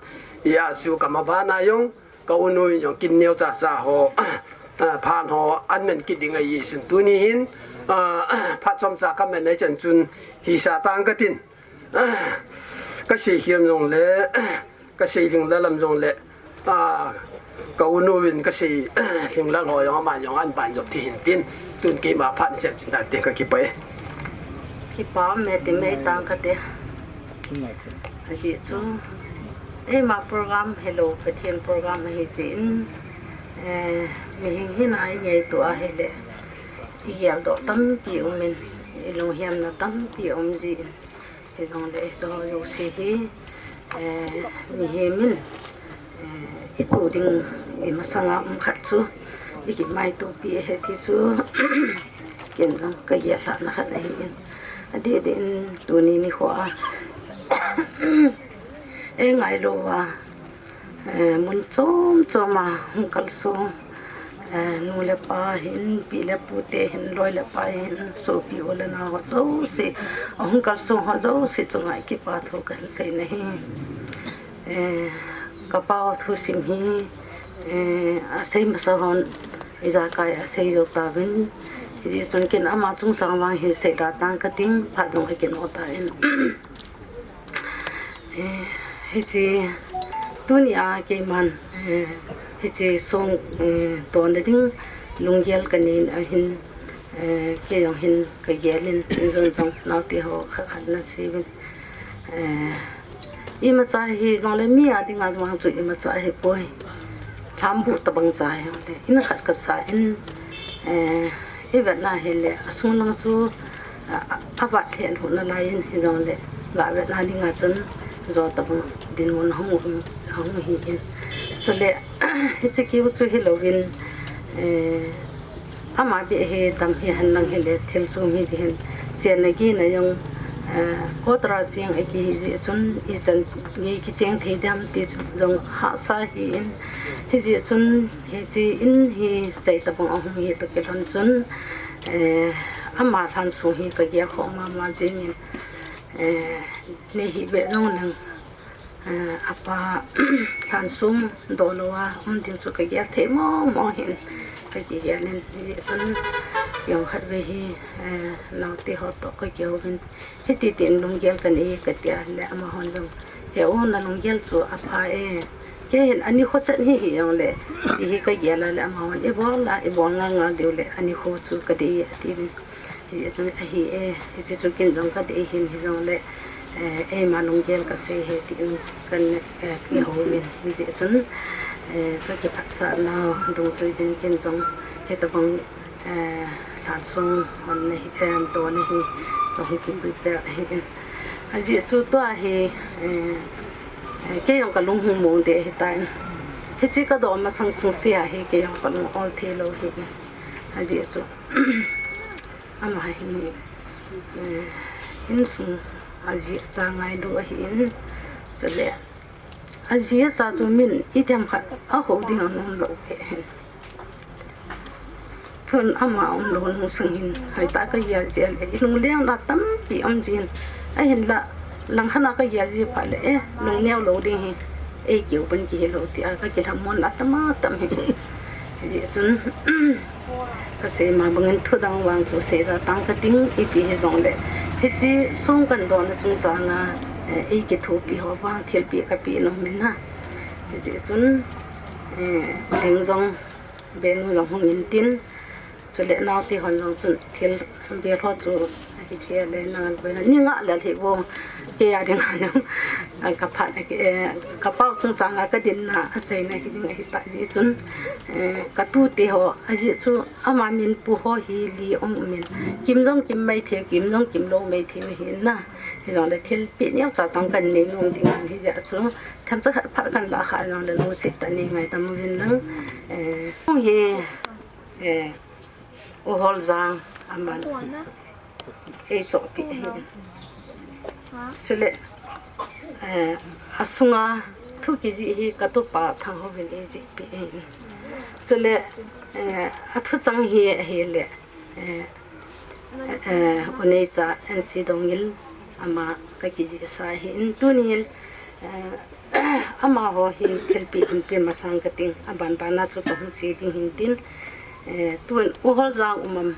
Hia chu kama bana jong, ka u nu in jong kin neocha cha ho, ah, phat ho amen kit ding ahi chun tuni hin, ah, phat chomcha kamen a ichan chun hisa tang katin, ah, kasei hiam jongle, ah, kasei lhinglel um jongle, ah, ka u nu in kasei, ah, lhinglel ho jong ama jong ahin banjop thei hin tin, tun keima phat ni sep chin tante kakipah e. Kipah me ti mei tang kate. Ajeh chu, eima program hilou, Pathen program ahi jeh in, eh, mihem hina ingaito ahile, igeldoh tampi um in, ilunghiamna tampi um jin, hijongle hiche ho jouse hi, eh, mihem in, eh, ito ding imasanga um khat chu, ikimaitopi ahi ti chu, ken jong kagel lhahna khat ahin. Adeh deh in tuni nikho a, eingailou va, eh, mun chom chom a hung kalsong, eh, nu le pa hin, pi le pu te hin, loi le pai hin, sopi u le nao ho jouse, ahung kalsong ho jouse chunga kipa thu kahin seina ahi. Eh, kapau thusim hi, eh, asei masa hon ijakai asei jou tauvin. Hijeh chun ken ama chungchang vang hi seida tang kating, phat jong akinoh tan. Eh, hiche tunia keiman, eh, hiche song, eh, tonna ding lunggel kanei ahin, eh, kei jong hin kagelin, jon jong naote ho khat khat nasei uvin. Eh, imacha hijongle mi a dinga vang chu imacha ahipoi. Lhambuh tabang cha hijongle, in khat kasa in, eh, ivetna hile, asung lang chu, a, a, avat lheh lhuh nalai in hijongle, gavetna dinga chun, jo tabang dinmun ahung, ahung hi in. Chule, hiche keu chu hilouvin, eh, ama beh hi dam hihen lang hile thil chu mi ding hin chenna gehna jong, eh, kotara cheng akihi jeh chun ichan gei kicheng thei dem ti chu jong hahsa ahin, hijeh chun hiche in hi chai tabang ahung hi toh kilhon chun, eh, ama lhansong hi kagel khoh mama jengin, eh, nei hih beh jongleng, eh, apa lhansong doh louva um ding chu kagel thei mong mong hin, kakigel in, hijeh chun jong khatvei hi, eh, naote ho toh kakihouvin, hiti tin lunggel kanei katia le amahon jong, he u nalunggel chu apha e, kei hin anikho chet hi hijongle, ti hi kagel a le amahon ibol a, ibol ngal ngal diu le anikho chu kadei e atiuvin. Hijeh chun ahi e, hiche chu ken jong kadei hin hijongle, eh, eima lunggel kasei ahi tin kan, eh, kihouvin. Hijeh chun, eh, kakiphatsah nau dungjuiyin ken jong Hitabang, eh, lhansong hon nahi, eh, to nahi, to hi ki prepare ahi. Ajeh chu tua hi, eh, eh, kei jong ka lung hung mong deh ahitai. Hiche ka dom masang sung sea hi kei jong ka lung ol thei lou ahi. Ajeh chu, ama hi, eh, insung ajeh cha ngailu ahin, chule ajeh cha chu min itiham khat ahou ding anom lou ahi. Tun ama umlou nung sung hin, hoitah ka gel jeh le, ilungleng na tampi um jin. Ahinla, langkhat a ka gel ji phat le, eh, lungneo lou ding hi, ei keu pan kihi lou tia, ka kilhamon na tam a tam hi. Hijeh chun, ka seima bangin thudang vang chu seida tang ka ting, ipi hijongle, hiche song kan donna chungchang a, eh, ei kithopi ho vang thilpeh ka peh nom in na. Hijeh chun, eh, leng jong, Benu jong hung intin, chule naote hon jong chun thil bel ho chu ahi thei le nang boina ni nga le hi vo, kei a ding a jong, a ka phat, eh, ka pau chungchang a ka dinna achaina hi ding ahi ta jeh chun, eh, ka tute ho ajeh chu ama min pu ho hi li um um in, kim jong kim mai thei, kim jong kim lou mai thei ahi na, hijongle thilpeh neocha chang kan nei nom ding ahi jeh chu, themcha khat phat kan la kha jongle lungset tah in nei ngaidam uvin lang, eh, hung hi, eh, U Holjang aman ei chohpeh ahi. Chule, eh, asunga thu kijih hi ka tupa Thanghou in ei jihpeh ahi. Chule, eh, athu chang hi ahile, eh, eh, U Neicha N C Doungel ama ka kijihsa ahin, tuni hin, eh, amaho hi thilpeh hin pe masang ka ting, aban ban a chu ka hung che ding hin tin, eh, tun U Holjang um am,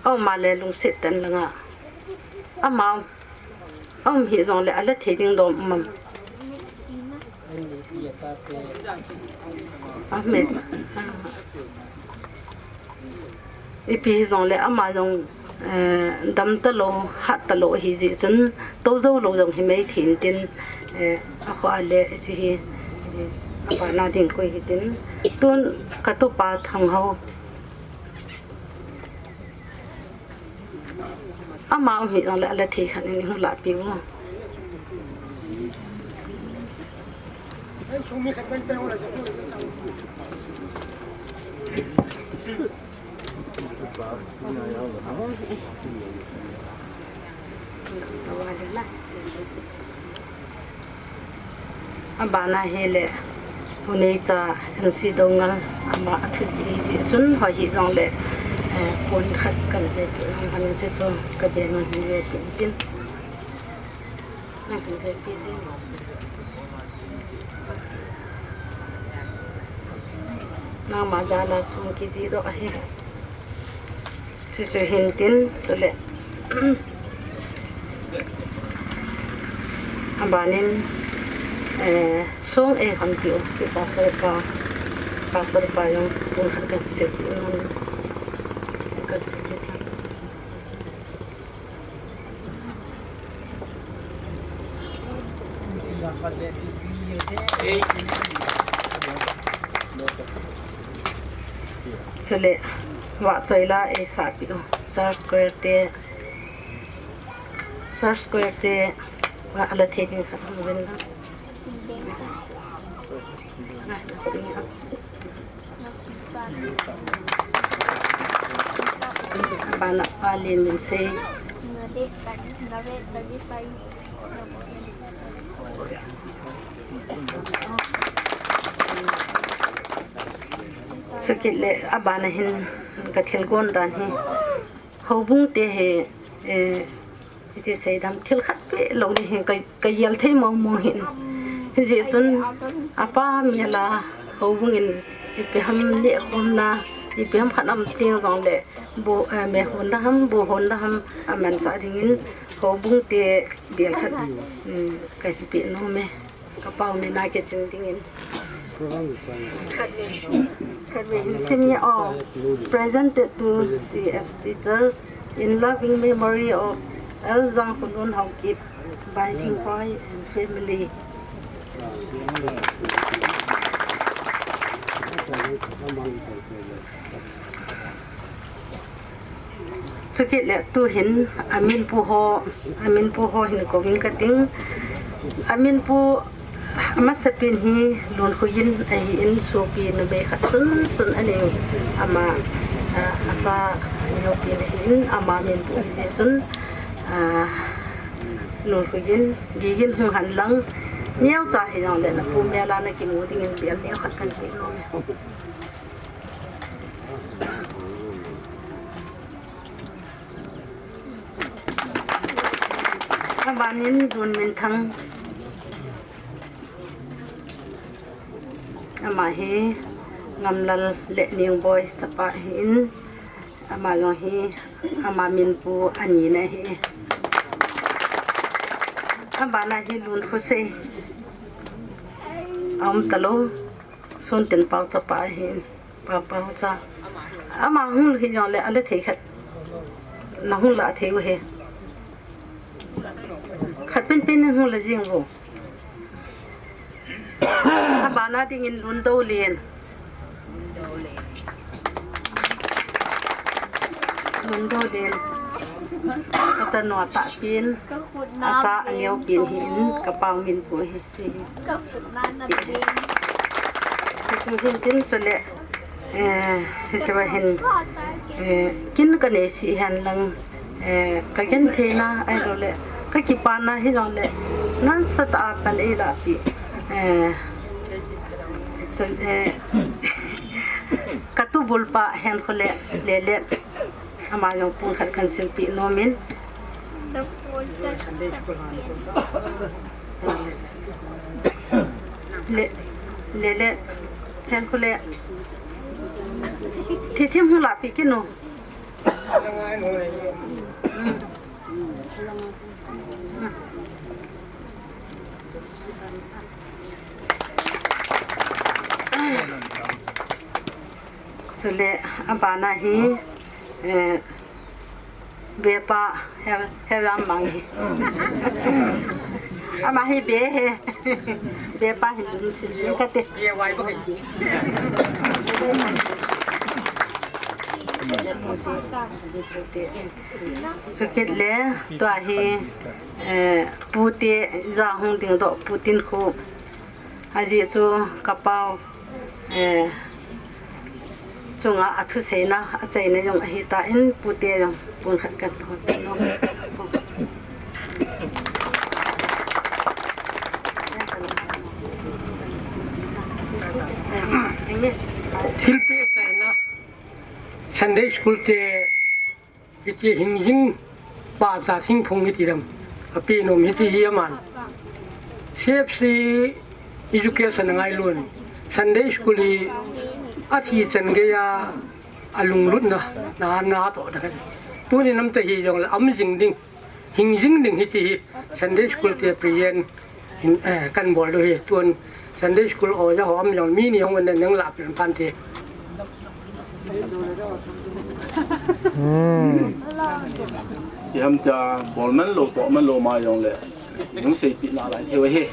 aum a le lungset tah in lang a, ama um, aum hijongle ala thei ding dom um am. Amen. Ipi hijongle ama jong, eh, dam talou, hat talou ahi jeh chun, tou jou lou jong hi mai thei in tin, eh, akhoh a le hiche hi, eh, abana ding koi hitin, tun ka tupa Thanghou. Ama um hijongle ala thei khat in hung lahpeh u. Abana hile, U Neicha N C Doungel ama athu jih jeh chun hoi hijongle, eh, pon khat kan vepeh nung hon hiche chu ka be nung hin vepeh tin. Nang hin vepeh jing. Nangma jal a song kijih doh ahi. Chuchu hin tin, chule. Abanin, eh, song ei hon peh u, ki pastor pa, pastor pa jong pon khat kan sep peh u, kan sep peh u. Chule, vahchoi la eisah peh u. Church choir te, church choir te, va ala thei ding khat hung ven la. Abana pa Lenminsei. Chukit le abana hin ka thilgon dan hi. Houbung te hi, eh, iti seidam thil khat pe lou ni hi ka, ka gel thei mong mong hin. Hijeh chun apa mel a houbung in ipi ham neh khomna, ipi ham khat am teng jongle bu, eh, me hon da ham, bu hon da ham amanchah dingin houbung te bel khat, um, ka hin pe nom e. Ka pau ni na kiching dingin. Khatvei, khatvei hin sim nge o. Presented to C F C Church in loving memory of L Jangkhonun Haokip by Lhinghoi and family. Chukit le tuhin, amin pu ho, amin pu ho hin kouving kating. Amin pu, amasapen hi Lunkhoiyin ahin, sopi numei khat sunsun anei, ama, a, acha neopin ahin, ama min pu hi chun, a, Lunkhoiyin, gigin hung hen lang, neocha hijongle napu mel a nakimu dingin bel neo khat kahin pe nom e. Abanin Lunminthang. Ama hi Ngamlal le Ningboi chapa ahin, ama jong hi, ama min pu anina ahi. Abana hi Lunkhosei. Aum talou, Sontinpao chapa ahin. Papa cha. Ama hung hijongle ale thei khat. Nahung la thei uve. Khat penpen nahung la jing uvo. Abana dingin Lundoulen. Lundoulen. Acha notah pen. Acha aneopin hin, kapau min pu hi. Situ hin tin chule, eh, hiche va hin, eh, kin kanei sih hen lang, eh, kagentheina ahilouleh kakipana hijongle nasatah a pan eilahpeh, eh, chule, eh, katubulpa Henkholet, Lelet, ama jong pon khat kahin silpeh nom in. Le, Lelet, Henkholet. Thithim hung lahpeh kit o. Chule, abana hi, eh, Bepa, he, he lam mang hi. Ama hi be he. Bepa hin dun sil ding kate. Chukit le, tua hi, eh, pute, ja hung dingdoh, putin khu. Ajeh chu kapau, eh, chunga athuseina, achaina jong ahitan, pute jong pon khat kahin hon nom. Thilpeh chaina, Sunday school te, Hiche hingjing pa cha thingphung hiti dam. Ape nom hiti hi aman. C F C education angailun. Sunday school hi athi chan geiya alunglutna, na, na to da. Tuni nam te hi jong la am jing ding, hingjing ding hiti hi Sunday school te present Hin, eh, kan bol diu hi, tun Sunday school oja ho um jong mi ni hung un neng lah peh pan te. Hmm. Iham tia bol man lou, toh man lou ma jong le, hung seipeh nalai thei u ahi.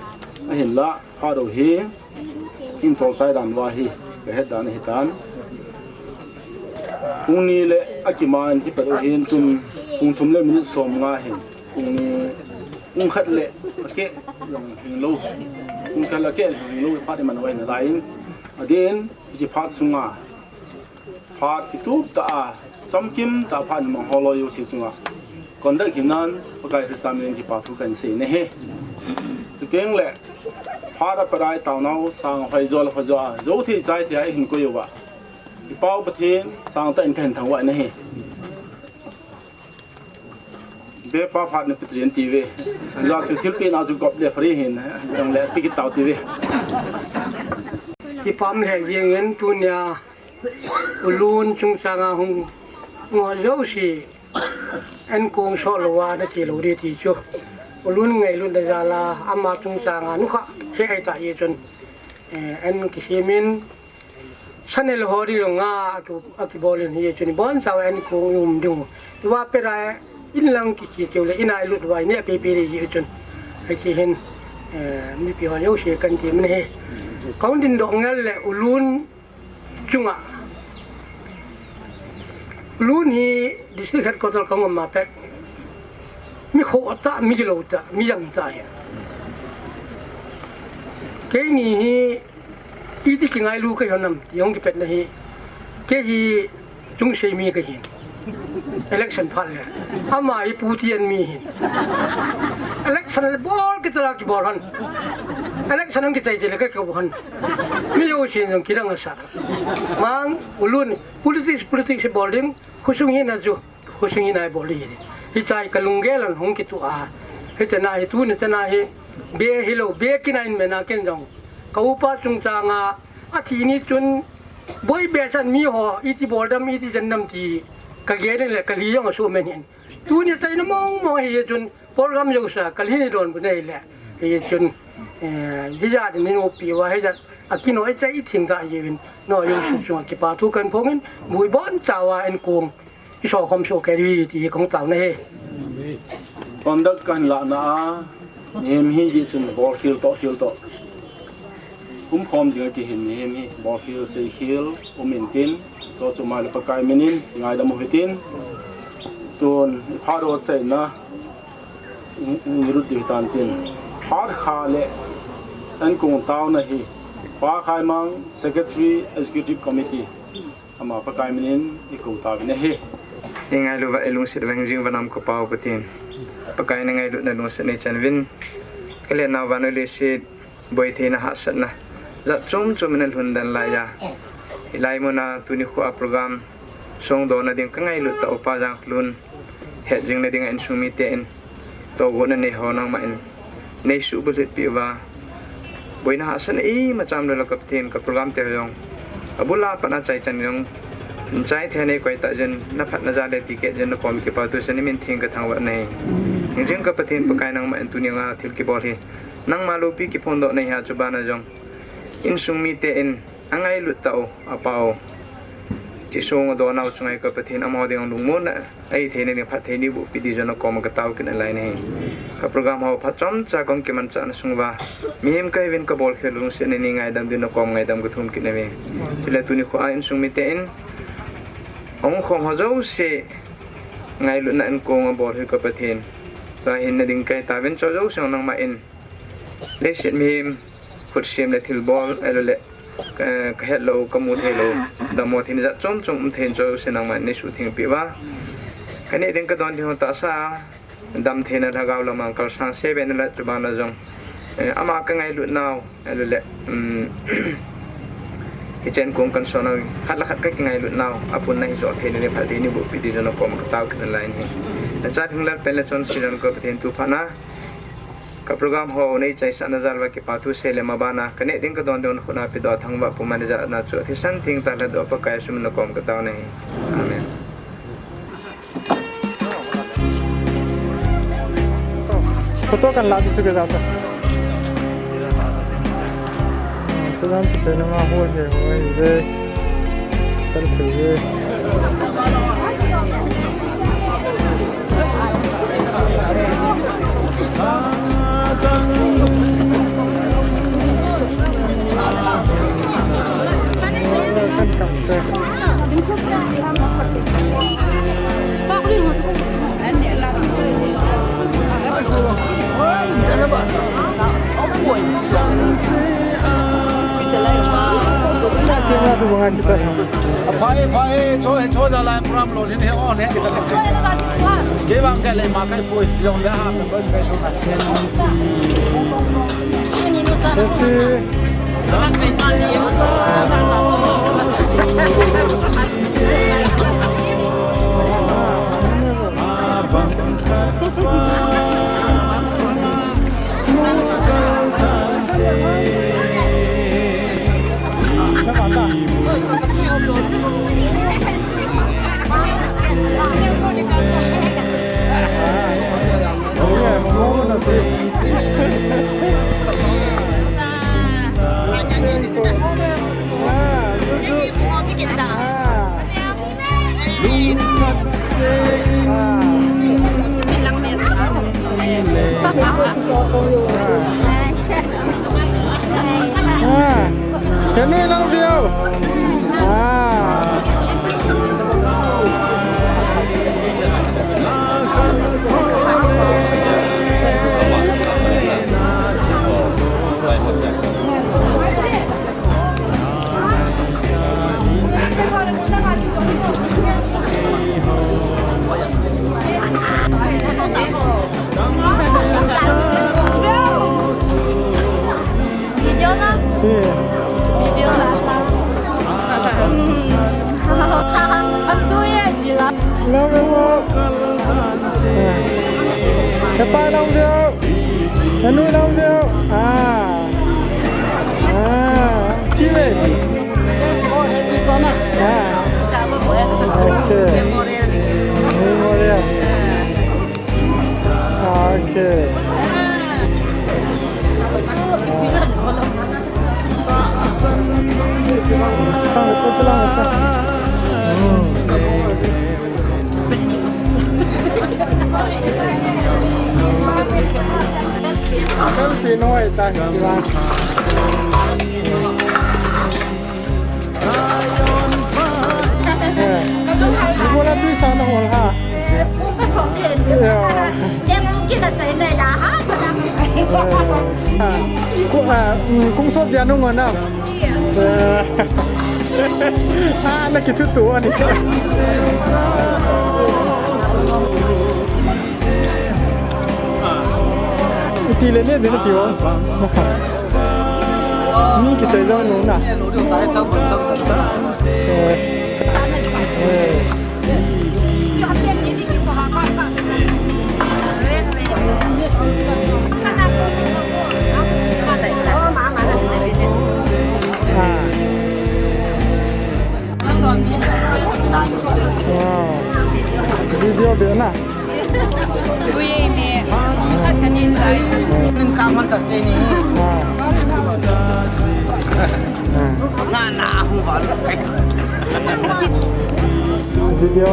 Ahinla, phat u hi, in tol chai dan uva hi, ka het dan ahi tan. Pung ni le akiman ipat u hin tun, pung thum le minute som nga hin. Pung ni, pung khat le akeh jong hing lou. Pung khat le akeh jong hing lou, phat iman uva hin alai in. Adeh in, hiche phat sunga. Phat kitup tah a, chamkim tah a phat imang ho loi jouse chunga. Conduct hinan, Pakai Christa min in kipa thu kahin sei nahi. Chuteng le, phat apat a i taonau, sang hoi jo le hoi jo a, jou thei chai thei a ihin koi uva. I Pau Pathen, sang tah in kahin thangvah nahi. Bepa phat na pe chen ti ve. Ajeh chu thilpeh na chu gop le free hin, jong le pe kit tau ti ve. Kipah le jeng in tunia, U Lun chungchang a hung, hung ho jouse, an kong so lou a na che lou ding ti chu. U Lun ngailutna jal a, ama chungchang a, nukhah, che ai ta ye chun. Eh, an kisem in, Channel ho ding jong a, aki, akibol in hi chun, ibon chauva an kong i um ding u. Iva pera, in lang kichi cheu le, in a ilut uva, in a pepe le hi chun. Hiche hin, eh, mipi ho jouse kan ti man hi. Kahin dingdoh ngel le, U Lun, chunga Lun hi district headquarter ka ngom ma pet. Mi kho ta, mi gilo ta, mi yang ta hi. Keini hi iti kingailu ka hon nam, ti hong kipetna hi. Kei hi chungsei mi ka hin. Election phat le. Ama hi Pu Tian mi hin. Election le bol kita la kibol hon. Election hong kitai ti le ka kibol hon. Mi yo sin jong kidang asa. Mang, u Lun, politics, politics bol ding, khosung hina chu, khosung hina bol ding. Hichai ka lunggel an hung kitu a. Hichana hi tuni chana hi, be hilou, be kinain mena ken jong. Ka upa chungchanga, athi ni chun, boi be chan mi ho, iti bol dam, iti jan dam ti, ka gel le ka li jong asu men hin. Tuni chaina mong mong hi chun, program jouse, ka li ni don bu nei le. Hi chun, eh, hijat ni no pi wa, hijat, akino, eh, chai thing ta hi win. No, jouse chunga kipa thu kan phong in, bui bon chawa en kong. I so khom so ke ri ti kong tau na he. Conduct kan la na a, mihem hi ji chun bol khil to, khil to. Um khom jing a kihin mihem hi, bol khil, sei khil, um in tin, so chu mai le Pakai minin, ngaidam u hitin. Tun, i phat o chaina, i, i rut ding tan tin. Phat kha le, an kong tau na hi, Pa Khai Mang, Secretary, Executive Committee. Ama Pakai minin i kou tauvin ahi. I ngailu va i lungset va hingjing va nam ka Pau Pathen. Pakai na ngailutna lungset nei chan vin. Ka lenna vannoi leiset boi theina hahsatna. Jat chom chom in a lhun den lai a. Hilai muna tuni khu a program song dona ding ka ngailut ta upa Jangkholun. Het jing na ding a insung mite in. Tohgon a nei ho nangma in. Nei subulhit pi uva. Boina hahsatna ima cham lou ka Pathen ka program te jong. Abul a pat a chai chan jong. Chai thei nei koi ta jin na phat na ja le ti ke jin na kom kipa thu sa ni min thing ka thangvah nei. Hingjing ka Pathen Pakai nangma in tuni a thil kibol hi. Nangma loupi kiphondoh nei ha chu bana jong. Insung mite in. A ngailut tau, a pau. Chi song a donau chunga ka Pathen amaho ding lungmonna, a hi theina ding phat thei ni bu pi di jong na kom ka tao kit na lai nei. Ka program ho phat chomcha kong kimanchah na sung uva. Mihem ka hi vin ka bol khel lungset nei ngaidam din na kom ngaidam ka thum kit na ve. Chule tuni khu a insung mite in. Ong khom ho jouse ngailutna in kong a bol hi ka Pathen. Tua hinna ding ka hi ta vin cho jouse nangma in. Leiset mihem. Khut sem le thil bol, ahilou le, ka, ka het lou, ka mu thei lou, dammo thei ni jat chom chom um thei in jouse nangma nei suhtheng pi uva. Ka neh ding ka don ding ho tahsa, dam theina lhagao lam a kal sang se ve na la chu bana jong. Eh, ama ka ngailut nau, ahilou le, um, hichan kong kan so nau, khat le khat ka kingailut nau, a pun na hi jo thei ni le phat thei ni bu pi di jong na kom ka tao kit na lai nei. Na cha thing lal pen le chonse jong ka Pathen tu pha na. Ka program ho nei chaisah na jal uva kipa thu sei le ma bana ka neh ding ka don ding khut na pi doh thangvah pu manager na chu thisan theng tah le doh Pakai sum na kom ka tao nei. Amen. Photo kan la bi chu ka jao ta. Program ki chaina ma ho ye ho ye. Selfie ye. Aphai, phai, cho, cho ja lai program lo hin he on he. Ke bang ke le ma kai pui, yong le ha, kai pui. Jesse. Ah, kami lang view. Ah. Nanu lam jeo. Ah. Ah. Ti ve. Ah. Okay. Memorial. Okay. Selfie noi ta. Ibola tui sa na hol ha. Kung ka song ke. Yeah. Em kung kina chai nai da ha. Ku, ah, mm, kung sop dia nung na. Eh. Ah, na ki tu tu ani. Iti le ne de na ti wa. Ni ki chai jong no na. Eh. Eh. Ah. Wow. Video be na. Ui, me. Khat ka ni chai. Nin ka man ta te ni. Ah. Ah. Na, na, hu ba. Video.